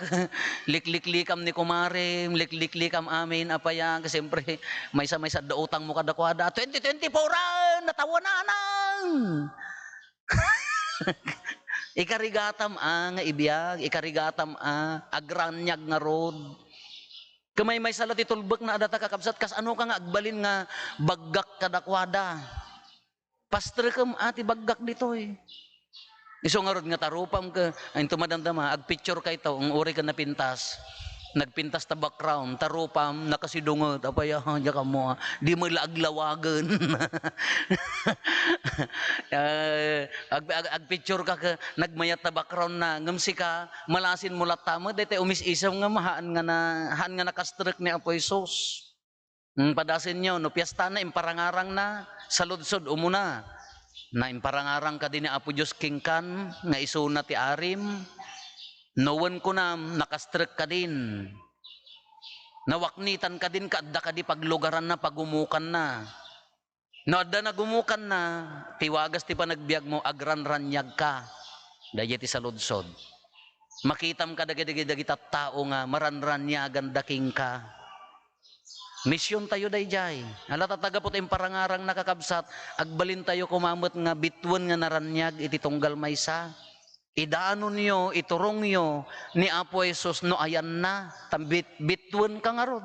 likliklikam ni kumarem, likliklikam amin, apay a, siyempre, maysa-maysa adda utangmo kadakuada. Twenty twenty-four-an, natawananang! Ikarigatam a nga ibiag, ikarigatam a agraniag ngarud. Ket maymaysa la ti tulbekna a data, kakabsat, kasano ka nga agbalin nga baggak kadakuada? Pastrekem a ti baggak ditoy. Isu ngarud nga tarupam ket, ay, inton madamdama, agpicture kayto, ang uri ken napintas. Nagpintas ta background, tarupam, nakasidunget, apay a, diak ammo a, di met la aglawagen. Eh, ag-, ag-, agpicture ka ket nagmayat ta background na, ngem sika, malasinmo latta met, daytoy umis-isem ngem haan nga na, haan nga nakastrek ni Apo Jesus. Hmm, padasenyo, no piestana, imparangarangna, saludsod umuna. Na imparangarang kadi ni Apo Dios kenkan nga isuna ti arim? No wen kunam, nakastrek kadin. Nawaknitan kadin, kaadda kadi paglugaranna, pagumukanna. No adda nagumukanna, ti wagas ti panagbiagmo, agranraniagka. Daydiay ti saludsod. Makitam kadagidi dagiti tattao nga maranraniaganda kenka. Misiontayo daydiay. Ala, ta gapu ta imparangarangna, kakabsat, agbalintayo koma met nga bituen nga naraniag iti tunggal maysa. Idanonyo, iturongyo ni Apo Jesus no ayanna, ta bit-, bituenka ngarud.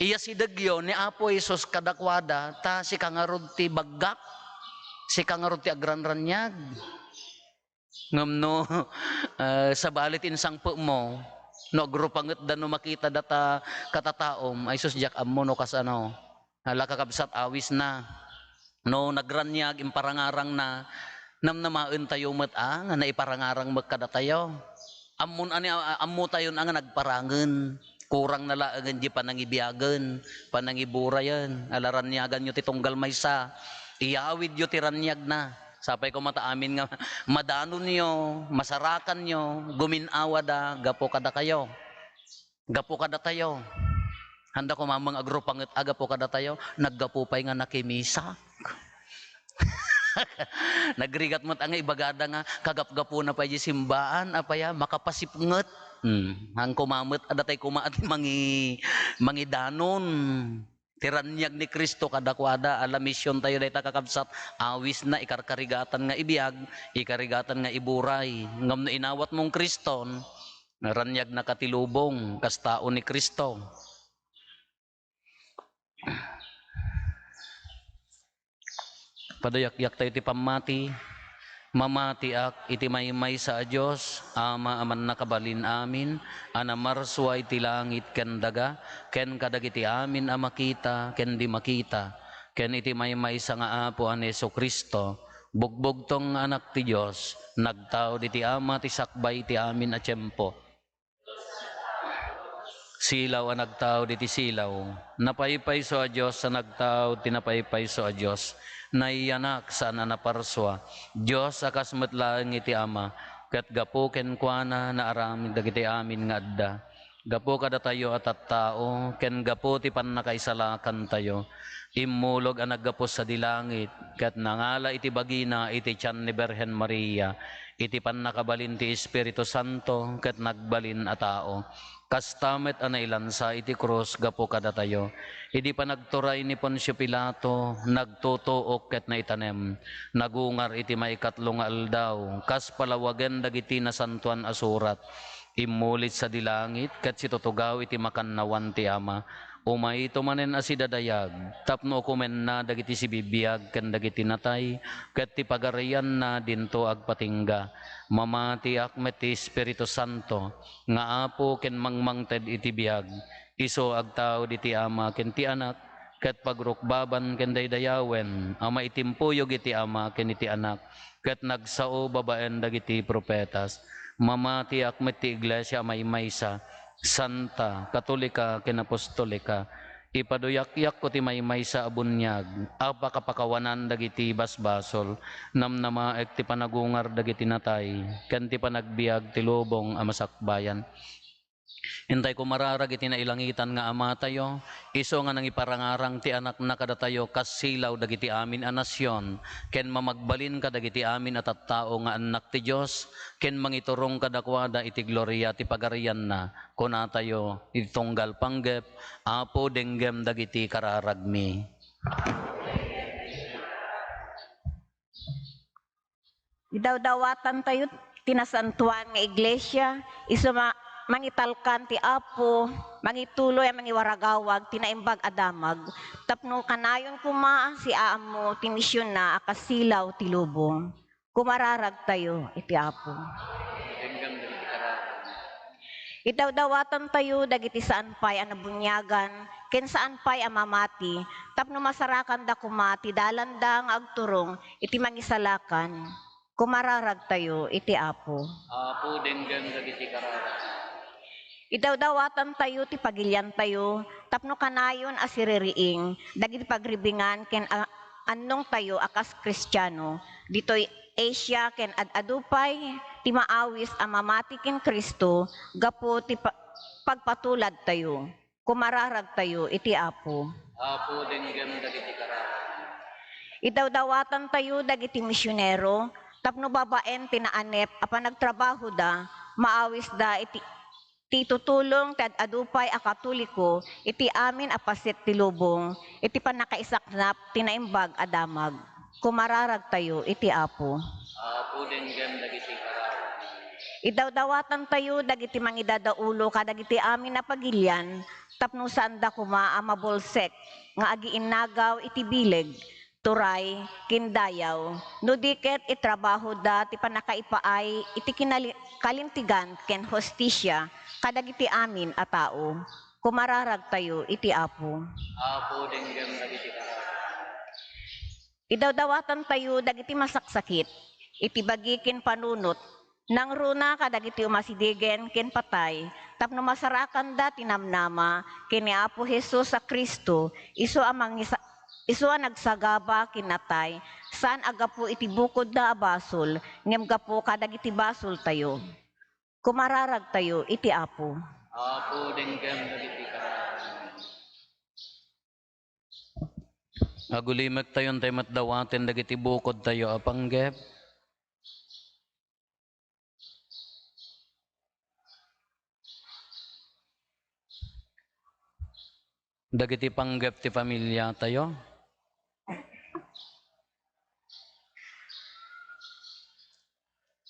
Iyasidegyo ni Apo Jesus kadakuada, ta sika ngarud ti baggak, sika ngarud ti agranraniag. Ngem no, eh, sabali ti insangpetmo, no agrupangtda, no makita data katataom, ay sus, diak ammo no kasano. Ala, kakabsat, awisna. No nagraniag, imparangarangna, namnamaentayo met a nga naiparangarang met kadatayo. Ammon a ni, a-, ammotayon a nga nagparangen. Kurangna laengen di panangibiagen, panangiburayen. Ala, raniaganyo ti tunggal maysa. Iyawidyo ti raniagna. Sapay koma ta amin nga madanonyo, masarakanyo, gumin-awada gapu kadakayo. Gapu kadatayo. Haanda koma met nga agrupanget a gapu kadatayo, naggapu pay nga nakimisak. Nagrigat met a nga ibagada nga kagapgapuna pay di simbaan, apay a, makapasipnget. Hmm, haan koma met a datay koma a ti mangi-, mangidanon. Ti raniag ni Cristo kadakuada, ala, misiontayo dayta, kakabsat, awisna, ikarkarigatan nga ibiag, ikarigatan nga iburay. Ngem no inawatmon Criston, raniagnaka ti lubong, kas tao ni Cristo. Padayakdayaktayo ti pammati. Mamatiak iti maymaysa a Dios, Ama a mannakabalin amin, a namarsua iti langit ken daga, ken kadagiti amin a makita ken di makita, ken iti maymaysa nga Apo a ni Jesu-Cristo, bugbugtong nga Anak ti Dios, nagtaud iti Ama ti sakbay ti amin a tiempo. Silaw a nagtaud iti silaw. Napaypayso a Dios a nagtaud ti napaypayso a Dios. Nayanak saan a naparsua. Dios a kas met laeng iti Ama, ket gapu kenkuana naaramid dagiti amin nga adda. Gapu kadatayo a tattao, ken gapu ti pannakaisalakantayo, immulog a naggapu sadi langit, ket nangala iti bagina iti tian ni Birhen Maria, iti pannakabalin ti Espiritu Santo ket nagbalin a tao. Kasta met a nailansa iti krus gapu kadatayo. Idi panagturay ni Poncio Pilato, nagtutuok ket naitanem. Nagungar iti maikatlo nga aldaw, kas palawagen dagiti Nasantoan a Surat. Immuli sadi langit ket situtugaw iti makannawan ti Ama. Umayto manen a sidadayag tapno ukomenna dagiti sibibiag ken dagiti natay, ket ti pagarianna dinto agpatingga. Mamatiak met ti Espiritu Santo, nga Apo ken mangmangted iti biag. Isu agtaud iti Ama ken ti Anak, ket pagrukbaban ken daydayawen a maitimpuyog iti Ama ken iti Anak, ket nagsao babaen dagiti profetas. Mamatiak met ti Iglesia a maymaysa, santa, katolika, ken apostolika. Ipaduyakko ti maymaysa a buniag a pakapakawanan dagiti basbasol. Namnamaek ti panagungar dagiti natay, ken ti panagbiag ti lubong a masakbayan. Intay kumararag iti nailangitan nga Amatayo, isu nga nangiparangarang ti Anakna kadatayo kas silaw dagiti amin a nasion, ken mamagbalin kadagiti amin a tattao nga annak ti Dios, ken mangiturong kadakuada iti gloria ti pagarianna. Kunatayo iti tunggal panggep, Apo, denggem dagiti kararagmi. Idawdawatantayo ti nasantoan nga iglesia, isu ma-, mangitalkan ti Apo, mangituloy a mangiwaragawag ti naimbag a damag, tapno kanayon koma siaammo ti misionna a kasilaw ti lubong. Kumararagtayo iti Apo. Idawdawatantayo dagiti saan pay a nabuniagan ken saan pay a mamati tapno masarakanda koma ti dalanda nga agturong iti mangisalakan. Kumararagtayo iti Apo. Apo, denggem dagiti kararag. Idawdawatantayo ti pagiliantayo tapno kanayon a siririing dagiti pagribingan ken a-, annongtayo a kas Kristiano ditoy Asia ken ad-adu pay ti maawis a mamati ken Cristo gapu ti pa-, pagpatuladtayo. Kumararagtayo iti Apo. Apo, denggem dagiti kararag. Idawdawatantayo dagiti misionero tapno babaen ti naanep a panagtrabahoda, maawisda iti ti tutulong ti ad-adu pay a Katoliko iti amin a paset ti lubong iti pannakaisaknap ti naimbag a damag. Kumararagtayo iti Apo. Apo, denggem dagiti kararag. Idawdawatantayo dagiti mangidadaulo kadagiti amin a pagilian tapno saanda koma a mabulsek nga agiinnagaw iti bileg, turay, ken dayaw, no di ket itrabahoda ti pannakaipaay iti kinali-, kalintegan ken hustisia kadagiti amin a tao. Kumararagtayo iti Apo. Apo, denggem dagiti kararag. Idawdawatantayo dagiti masaksakit iti bagi ken panunot, nangruna kadagiti umasidegen ken patay, tapno masarakanda ti namnama ken ni Apo Jesus a Cristo, isu a mangisa-, isu a nagsagaba ken natay, saan a gapu iti bukodda a basol, ngem gapu kadagiti basoltayo. Kumararagtayo iti Apo. Apo, denggem dagiti kararag. Agulimektayo intay met dawaten dagiti bukodtayo a panggep. Dagiti panggep ti familiatayo.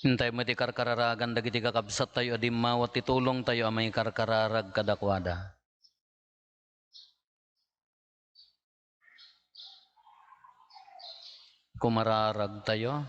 Intay met ti karkararagan dagiti kakabsattayo a dimmawat ti tulongtayo a mangikarkararag kadakuada. Kumararagtayo.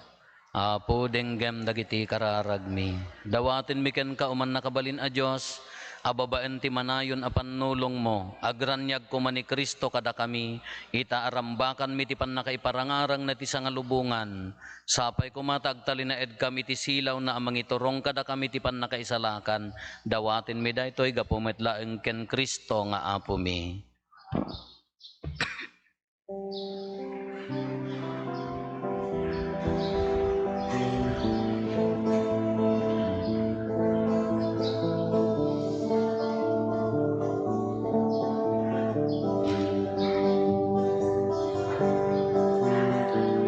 Apo, denggem dagiti kararagmi. Dawatenmi kenka, O Mannakabalin a Dios, a babaen ti manayon a pannulongmo, agraniag koma ni Cristo kadakami, ita a rambakanmi ti pannakaiparangarangna ti sangalubongan. Sapay koma ta agtalinaedkami ti silawna a mangiturong kadakami ti pannakaisalakan. Dawatenmi daytoy gapu met laeng ken Cristo nga Apomi.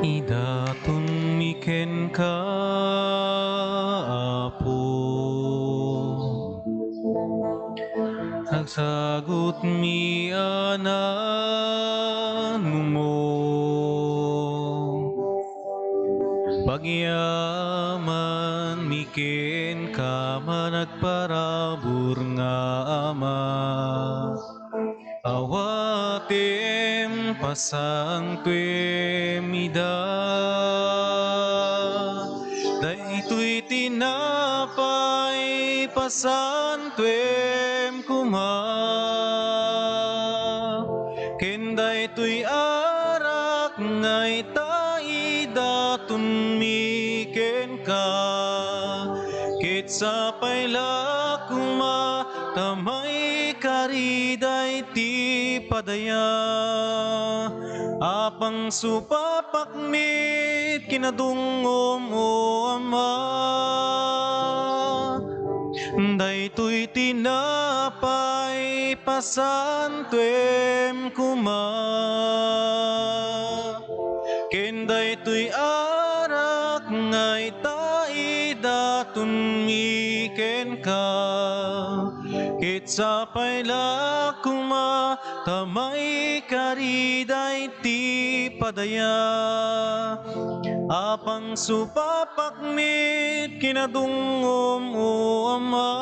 Idatonmi kenka, Apo. Agsagutmi a nanumo. Pagyamanmi kenka, managparabur nga Ama. Awatem, pasantuem ida. Daytoy tinapay, pasantuem koma. Ken daytoy arak nga ita idatonmi kenka. Ket sapay la koma ta maikari daytoy ti padaya a pangsupapakmi kinadungngom, O Ama. Daytoy tinapay, pasantuem koma. Ken daytoy arak nga ita idatonmi kenka. Ket sapay la koma ta maikari daytoy padaya a pangsupapakmi kinadungngom, O Ama.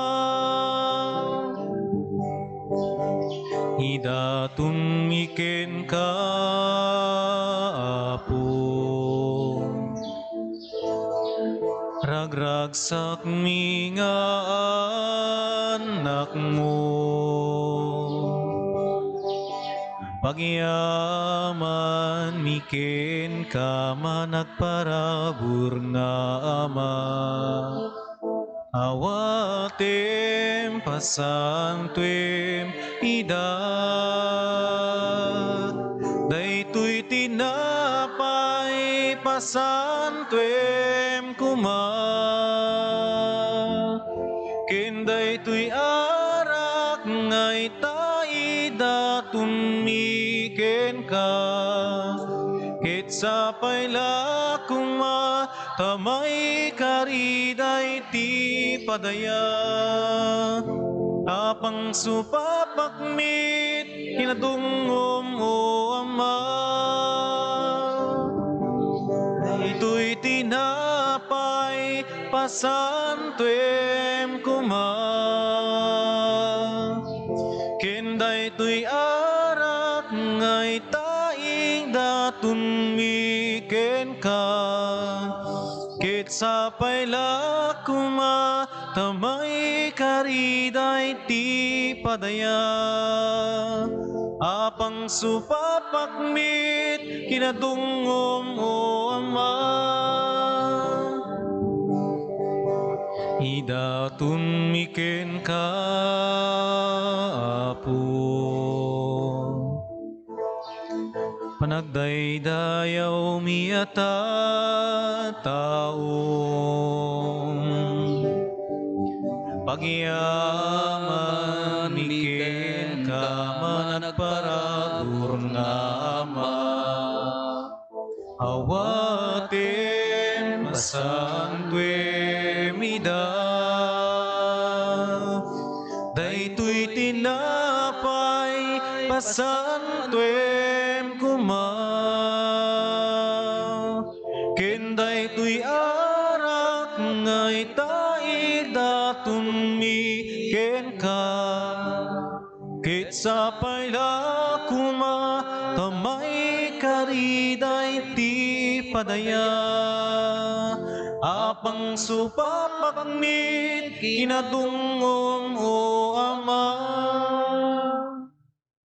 Idatonmi kenka, Apo. Ragragsakmi nga annakmo. Pagyamanmi kenka, managparabur nga Ama. Awatem, pasantuem ida. Daytoy tinapay, pasantuem koma. Ken daytoy arak nga ita idatonmi kenka. Ket sapay la koma ta maikari daytoy padaya a pangsupapakmi kinadungngom, O Ama. Daytoy tinapay, pasantuem koma. Ken daytoy arak nga ita idatonmi kenka. Ket sapay la koma ta maikari daytoy padaya a pangsupapakmi kinadungngom, O Ama. Idatonmi kenka, Apo. Panagdaydayawmi a tattao. Pagyamanmi kenka, managparabur nga Ama. Awatem, pasantuem ida. Daytoy tinapay, pasantuem koma. Ken daytoy arak nga ita idatonmi kenka. Ket sapay la koma ta maikari daytoy padaya Pangsupapaknit kinadungngom, O Ama.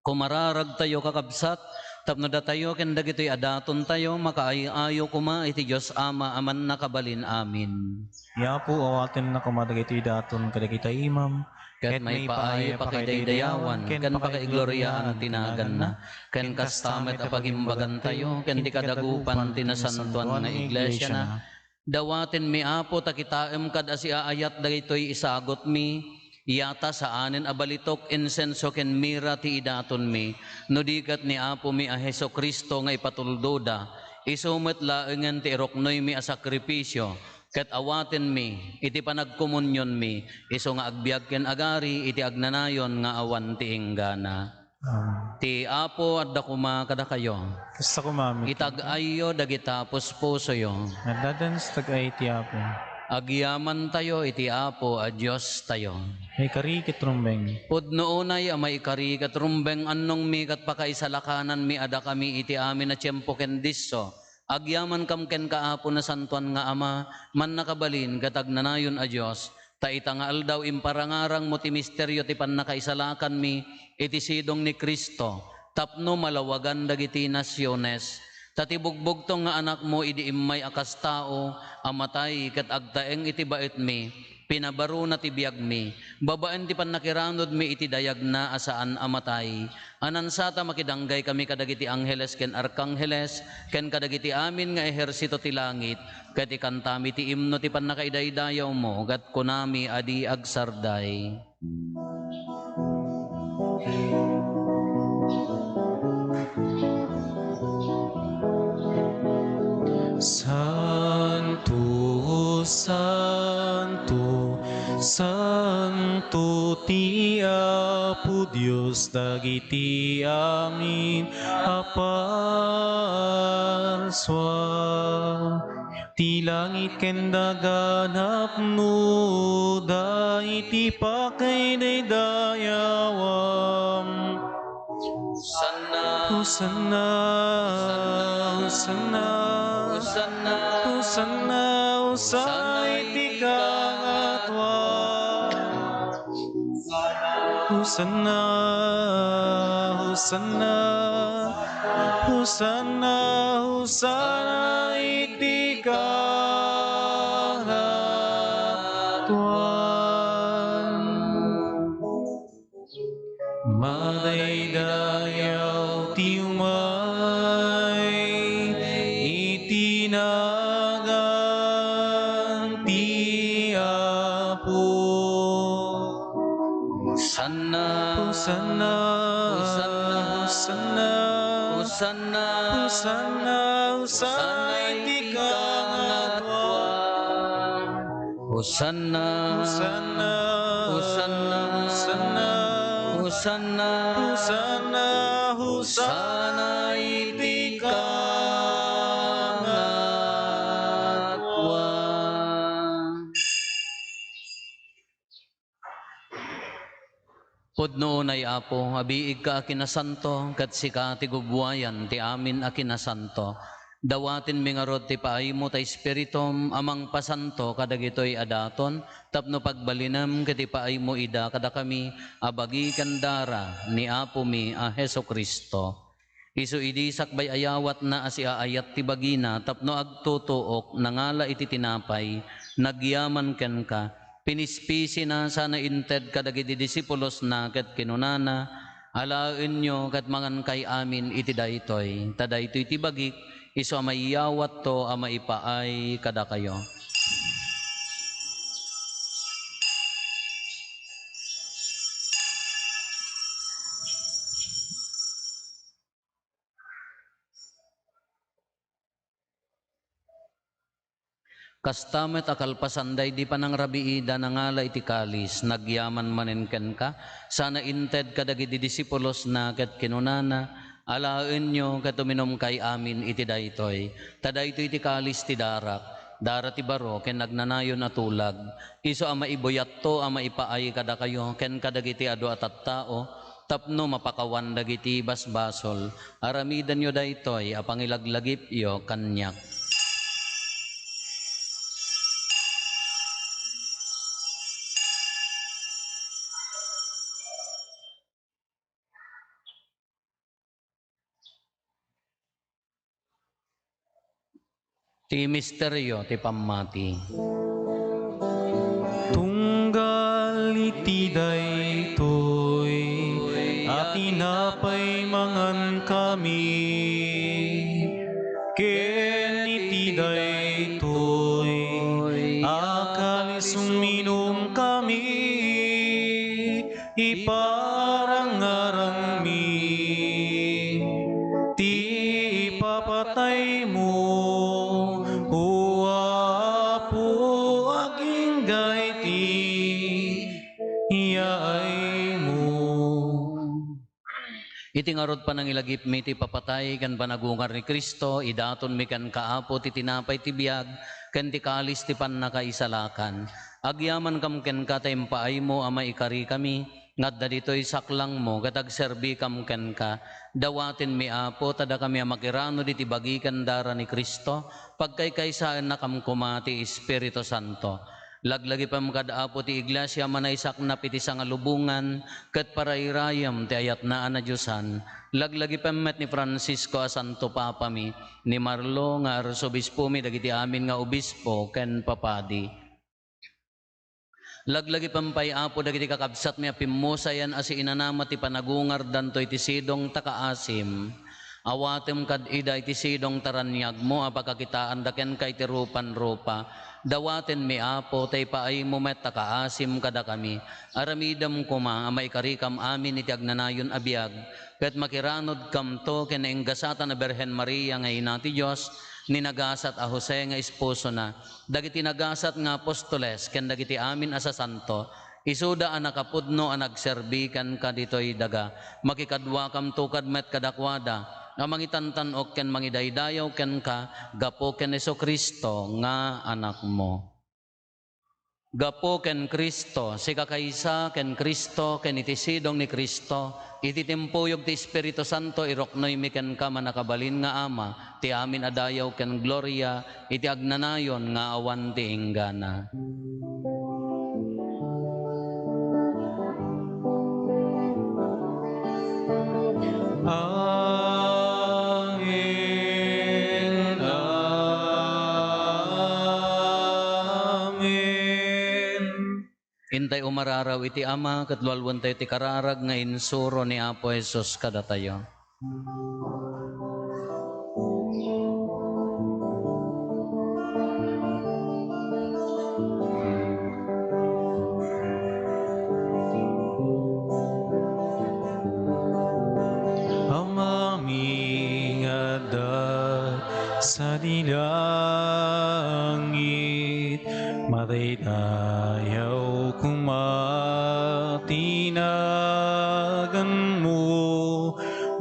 Kumararagtayo, kakabsat, tapno datayo ken dagitoy a datontayo makaay-ayo koma iti Dios Ama a Mannakabalin Amin. Ni Apo, awatenna koma dagitoy daton kadagita imam, ket maipaay a pakidaydayawan ken pakaigloriaan ti naganna, ken kasta met a pagimbagantayo ken ti kadagupan ti nasantoan nga iglesiana. Dawatenmi, Apo, ta kitaem kad a siaayat dagitoy isagutmi, yata saanen a balitok, insenso ken mira ti idatonmi, no di ket ni Apomi a Jesu-Cristo nga ipatuldoda, isu met laengen ti iruknoymi a sakrifisio, ket awatenmi iti panagkomunionmi, isu nga agbiag ken agari iti agnanayon nga awan ti inggana. Amen. Ti Apo adda koma kadakayo. Kasta koma met. Itag-ayyo dagita puspusoyo. Addadan sa tag-ay ti Apo. Agyamantayo iti Apo a Diostayo. Maikari ket rumbeng. Pudno unay a maikari ket rumbeng, annongmi ket pakaisalakananmi a dakami iti amin a tiempo ken disso. Agyamankam kenka, Apo, Nasantoan nga Ama, Mannakabalin ket Agnanayon a Dios, ta ita nga aldaw imparangarangmo ti misterio ti pannakaisalakanmi iti sidong ni Cristo tapno malawagan dagiti nasiones. Ta ti bugbugtong nga Anakmo idi immay a kas tao a matay ket agtaeng iti baetmi, pinabarona ti biagmi, babaen ti pannakiranudmi iti dayagna a saan a matay. Anansata makidanggay kami kadagiti angheles ken arkangheles, ken kadagiti amin nga ehersito ti langit, ket ikantami ti imno ti pannakaidaydayawmo, ket kunami a di agsarday. Santo, santo, santo ti Apo Dios dagiti amin a parsua. Ti langit ken daga napnoda iti pakaidaydayawan. Hosanna, Hosanna, Hosanna, Hosanna, Hosanna, Hosanna iti kangatuan. Hosanna, Hosanna, Hosanna, Hosanna iti kangatuan. Madaydayaw ti umay iti nagan ti Apo. Hosanna, Hosanna, Hosanna, Hosanna, Hosanna, Hosanna iti kangatuan. Hosanna, Hosanna, Hosanna, Hosanna, Hosanna, Hosanna iti kangatuan. Pudno unay, Apo, a biigka a kinasanto, ket sika ti gubbuayan ti amin a kinasanto. Dawatenmi ngarud ti paaymo ta Espiritum a mangpasanto kadagitoy a daton tapno pagbalinem ket ipaaymo ida kadakami a bagi ken dara ni Apomi a Jesu-Cristo. Isu idi sakbay a yawatna a siaayat ti bagina tapno agtutuok, nangala iti tinapay, nagyaman kenka, pinispisina sana inted kadagiti disipulosna ket kinunana, "Alaenyo ket mangankay amin iti daytoy, ta daytoy ti bagik, isu a maiyawatto a maipaay kadakayo." Kasta met a kalpasan daydi panangrabiida, nangala iti kalis, nagyaman manen kenka, sana inted kadagiti disipulosna ket kinunana, "Alaenyo ket uminumkay amin iti daytoy, ta daytoy ti kalis ti darak, dara ti baro ken agnanayon a tulag, isu a maibuyatto a maipaay kadakayo ken kadagiti adu a tattao, tapno mapakawan dagiti basbasol. Aramidenyo daytoy a pangilaglagipyo kaniak." Ti misterio ti pammati. Tunggal iti daytoy a tinapay mangankami, ken iti daytoy a kalis uminumkami, iparangarangmi ti ipapataymo, O Apo, agingga iti yaaymo. Iti ngarud, panangilagipmi ti ipapatay ken panagungar ni Cristo, idatonmi kenka, Apo, ti tinapay ti biag ken ti kalis ti pannakaisalakan. Agyamankam kenka ta impaaymo a maikarikami nga adda ditoy saklangmo ket agserbikam kenka. Dawatenmi, Apo, ta dakami a makirano diti bagi ken dara ni Cristo, pagkaykaysaennakam koma ti Espiritu Santo. Laglagipem kad Apo ti Iglesia a manaisaknap iti sangalubongan ket parairayem ti ayatna a nadiosan. Laglagipem met ni Francisco a Santo Papami, ni Marlo nga Arsobispomi, dagiti amin nga obispo ken papadi. Laglagipem pay, Apo, dagiti kakabsatmi a pimmusayan a siinanama ti panagungardanto iti sidong ta kaasim. Awatem kad ida iti sidong ta raniagmo a pakakitaanda kenka iti rupan-rupa. Dawatenmi, Apo, ta ipaaymo met ta kaasim kadakami. Aramidem koma a maikarikam amin iti agnanayon a biag, ket makiranudkamto ken nainggasatan a Birhen Maria nga Ina ti Dios, ni nagasat a Jose nga esposona, dagiti nagasat nga apostoles, ken dagiti amin a sasanto, isuda a nakapudno a nagserbi kenka ditoy daga. Makikaduakamto kad met kadakuada a mangitantan-ok ken mangidaydayaw kenka gapu ken Jesu-Cristo nga Anakmo. Gapu ken Cristo, sikakaysa ken Cristo, ken iti sidong ni Cristo, iti timpuyog ti Espiritu Santo, iruknoymi kenka, mannakabalin nga Ama, ti amin a dayaw ken gloria iti agnanayon nga awan ti inggana. Amen. Amen. Intay umararaw iti Ama, ket lualuentayo ti kararag nga insuro ni Apo Jesus kadatayo. Amami nga adda sadi langit, madaydayaw koma ti naganmo,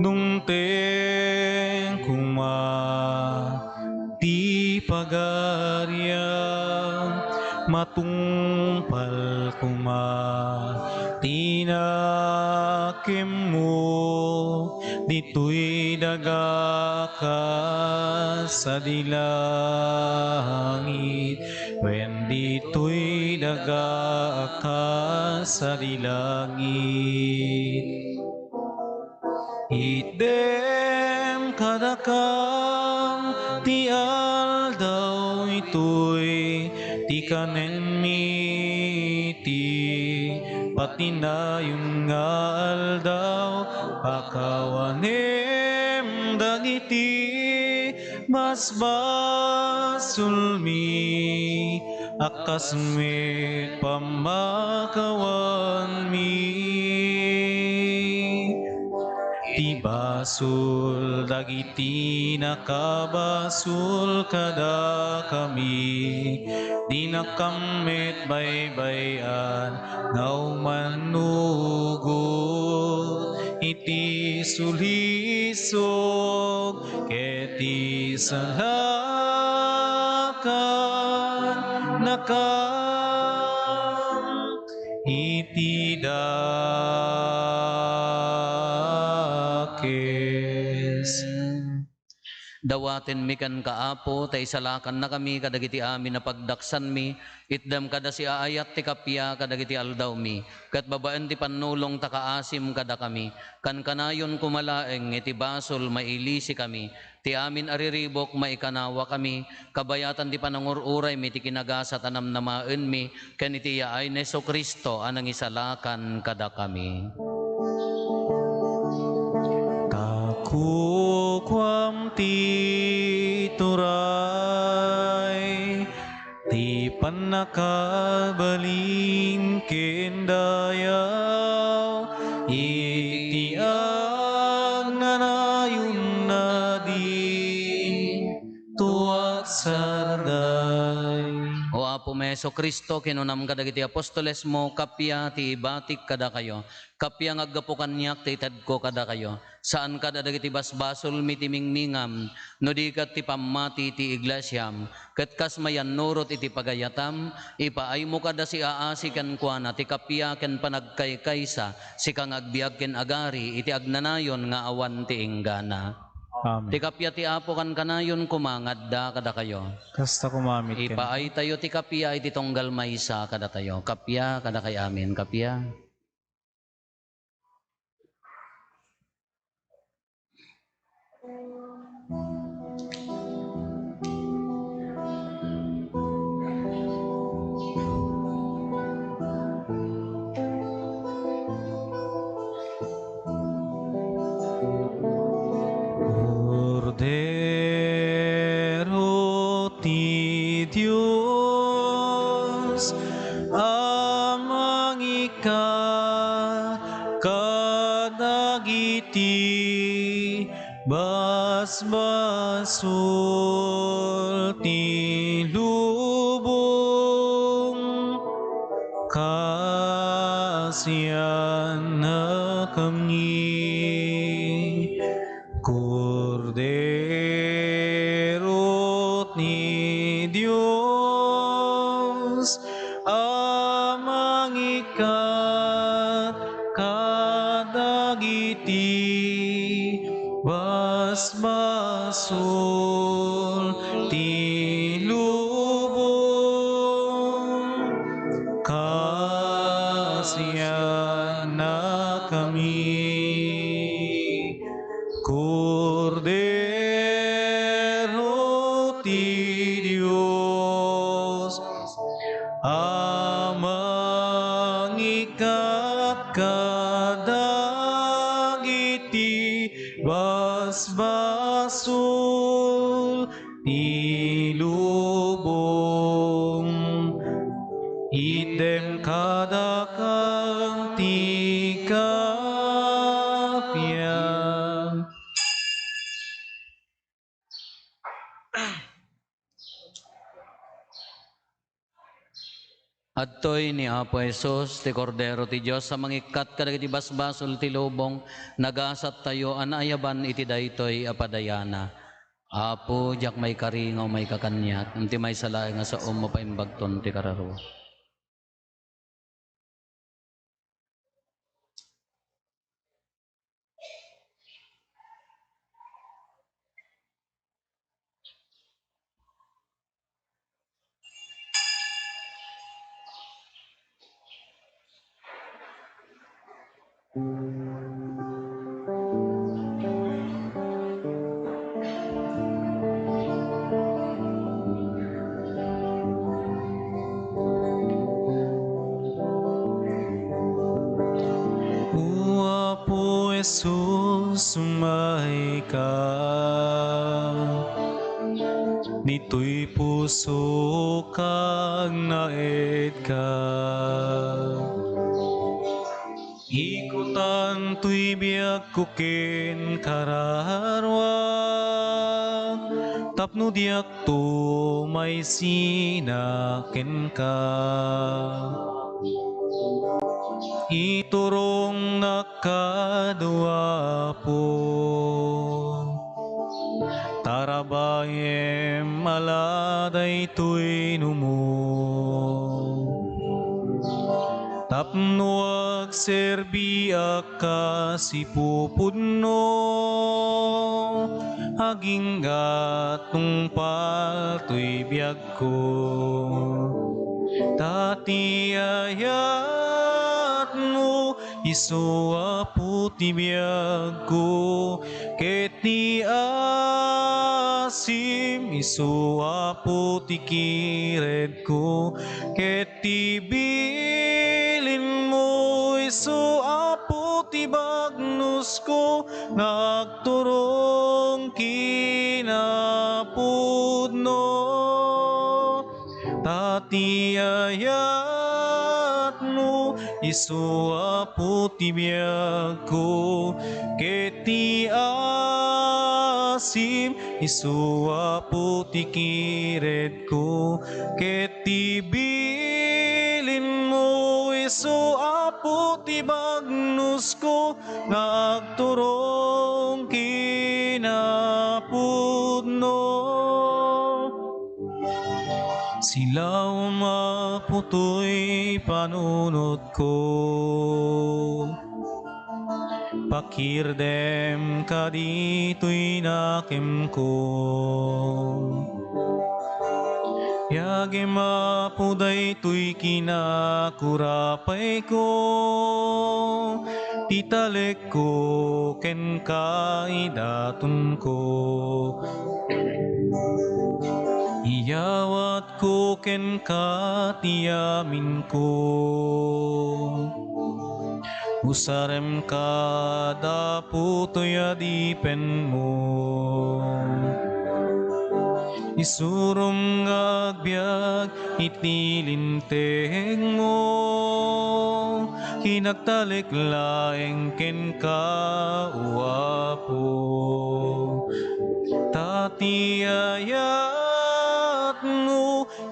dumteng koma ti pagariam, matungpal koma ti nakemmo, ditoy daga a kas sadi langit, wen ditoy daga a kas sadi langit. Itdem kadakam ti aldaw itoy, ti kanenmi iti patinayon nga aldaw, pakawanem dagiti basbasolmi, a kas met pammakawanmi. Ti basol dagiti nakabasol kadakami, dinakam met baybay-an nga umannugot iti sulisog ket ti salakannakam iti dakes. Dawatenmi kenka, Apo, ta isalakannakami kadagiti amin a pagdaksanmi. Itdem kada siaayat ti kappia kadagiti aldawmi, ket babaen ti pannulong ta kaasim kadakami. Kankanayon koma laeng iti basol, mailisikami. Ti amin a riribuk, maikanawakami, kabayatan ti panangur-uraymi ti kinagasat a namnamaenmi, ken iti yaay ni Jesu-Cristo a nangisalakan kadakami. Ta kukuam ti turay, ti pannakabalin ken dayaw, iti agnanayon a di tuak sarday. O Apom Jesu-Cristo, kinunam kadagiti apostolesmo, kappia ti ibatik kadakayo, kappia nga aggapu kaniak ti itedko kadakayo. Saan kada dagiti basbasolmi ti mingmingam, no di ket ti pammati ti iglesiam. Ket kas mayannurot iti pagayatam, ipaaymo kada siaasi kenkuana ti kappia ken panagkaykaysa, sika nga agbiag ken agari iti agnanayon nga awan ti inggana. Amen. Ti kappia ti Apo kankanayon koma nga adda kadakayo. Kasta koma met kenka. Ipaaytayo ti kappia iti tunggal maysa kadatayo. Kappia kadakay amin, kappia. Kordero ti Dios a mangikkat kadagiti basbasol ti lubong, kaasiannakami. Kordero ti Dios a mangikkat kadagiti basbasol ti lubong, kaasiannakami. Kordero ti Dios a mangikkat kadagiti basbasol ti lubong, itdem kadakam ti kappia. Adtoy ni Apo Jesus, ti Kordero ti Dios a mangikkat kadagiti basbasol ti lubong. Nagasattayo a naayaban iti daytoy a padayana. Apo, diak maikari nga umayka kaniak, ngem ti maysa laeng a saom, mapaimbagton ti kararua. O Apo Jesus, umayka. Ditoy pusok agnaedka. Ikutan toy biagko ken kararuak, tapno diakto maisina kenka. Iturongnak kano, Apo. Tarabayem a la daytoy numo. Ta Tapno agserbiak kas ipupudno, agingga tungpal toy biagko. Ta ti ayatmo, isu Apo ti biagko, ket ti asim, isu Apo ti kiredko, ket ti bilinmo, isu Apo ti bagnosko nga agturong kinapudno. Ta ti ayatmo, isu Apo ti biagko, ket ti asim, isu Apo ti kiredko, ket ti bilinmo, isu Apo ti bagnosko nga agturong kinapudno. Silaom, Apo, toy panunotko. Pakirdem kaditoy nakemko. Yagem, Apo, daytoy kinakurapayko, ti talekko ken kaidatonko. Iyawatko kenka ti aminko. Usarem kad Apo toy adipenmo. Isurom nga agbiag iti lintegmo. Kinagtalek laeng kenka, O Apo. Ta ti ayatmo,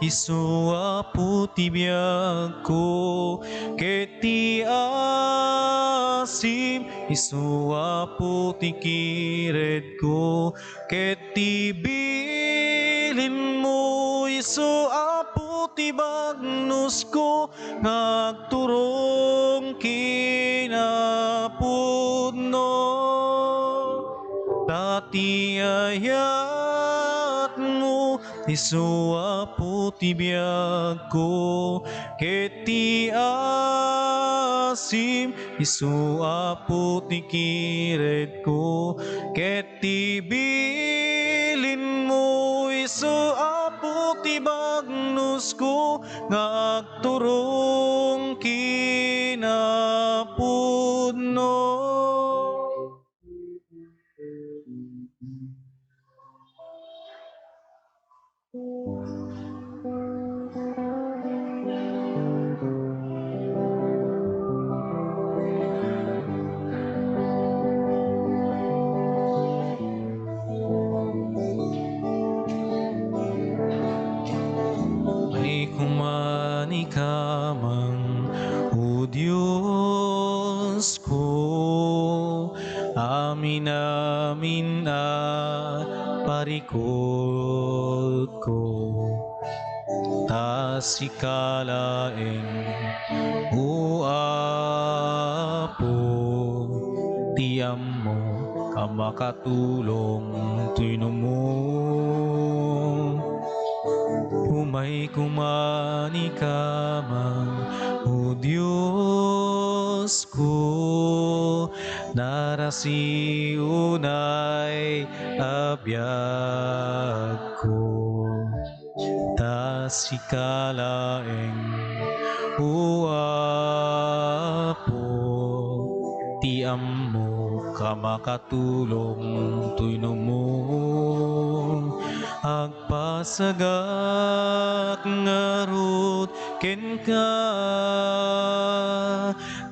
isu Apo ti biagko, ket ti asim, isu Apo ti kiredko, ket ti bilinmo, isu Apo ti bagnosko nga agturong kinapudno. Ta ti ayatmo, isu Apo ti biagko, ket ti asim, isu Apo ti kiredko, ket ti bilinmo, isu Apo ti bagnosko nga agturong kinapudno. Ay kumani kamang, O Dios ko, amin-amin a parikutko. Ta sika laeng, O Apo, ti ammok a makatulong toy no mo. Umay kumani kamang, O Dios ko, narasi unay a biagko. Ta sika laeng, O Apo, ti ammok a makatulong toy no mo. Agpasagak ngarud kenka,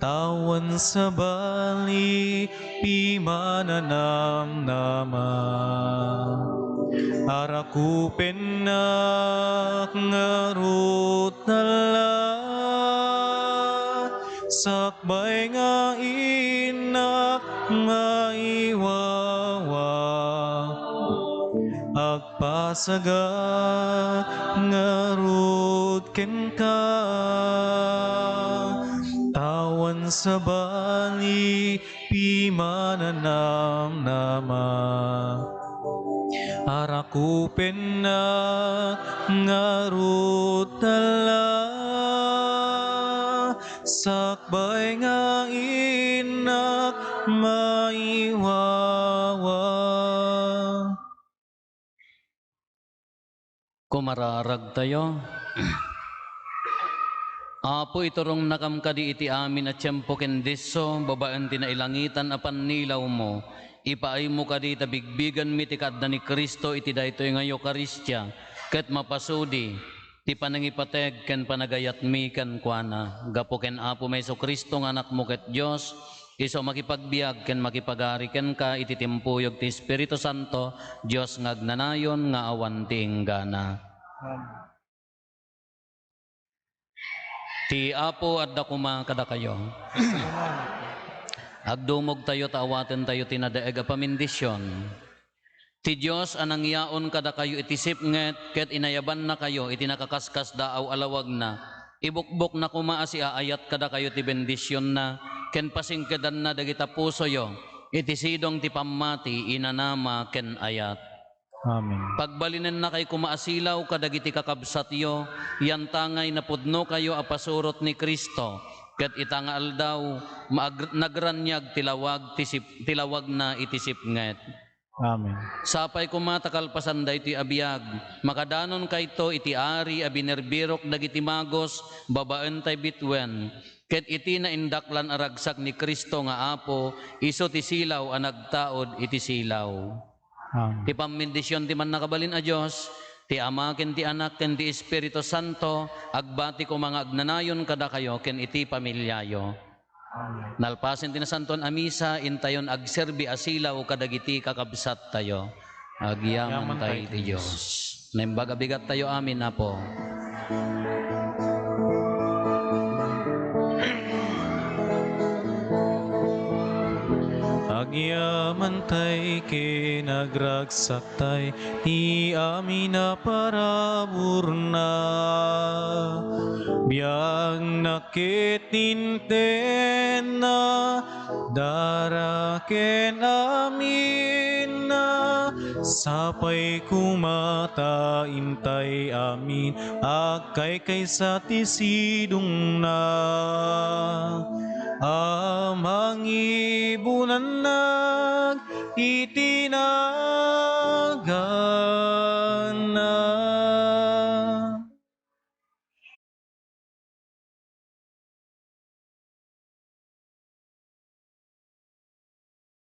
ta awan sabali pimananamnama. Arakupennak ngarud nala, sakbay nga innak maiwawa. Agpasagak ngarud kenka, sabali pimananamnama. Arakupenna ngarud tala, sakbay nga innak maiwawa. Kumararagtayo. Apo, iturongnakam kadi iti amin a tiempo ken disso, babaen ti nailangitan a pannilawmo. Ipaaymo kadi ta bigbigenmi ti kaadda ni Cristo iti daytoy nga Eukaristia, ket mapasudi ti panangipateg ken panagayatmi kenkuana. Gapu ken Apomi Jesu-Cristo nga Anakmo ket Dios, isu a makipagbiag ken makipagari kenka iti timpuyog ti Espiritu Santo, Dios nga agnanayon nga awan ti inggana. Amen. Ti Apo adda koma kadakayo. Agdumogtayo ta awatentayo ti nadaeg a pamendisyon. Ti Dios a nangyaon kadakayo iti sipnget ket inayabannakayo iti nakaskasdaaw a lawagna, ibukbokna koma a siaayat kadakayo ti bendisionna ken pasingkedanna dagita pusoyo iti sidong ti pammati, inanama, ken ayat. Amen. Pagbalinennakay koma a silaw kadagiti kakabsatyo, yantangay napudnokayo a pasurot ni Cristo, ket ita nga aldaw, maag-, nagraniag ti lawag ti sip-, ti lawagna iti sipnget. Amen. Sapay koma ta kalpasan daytoy a biag, makadanonkayto iti Ari a binerbirok dagiti magus babaen tay bituen, ket iti naindaklan a ragsak ni Cristo nga Apo, isu ti silaw a nagtaud iti silaw. Amen. Ti pammendision ti Mannakabalin a Dios, ti Ama ken ti Anak ken ti Espiritu Santo, agbati koma nga agnanayon kadakayo ken iti pamiliayo. Nalpasen ti Nasantoan a Misa, intayon agserbi a silaw kadagiti kakabsattayo. Agyamantay iti Dios. Naimbag a bigattayo amin, Apo. Agyamantay ken agragsaktay ti amin a paraburna. Biagna ket intenna, dara ken aminna, sapay koma ta intay amin agkaykaysa ti sidongna. A mangibunannag iti na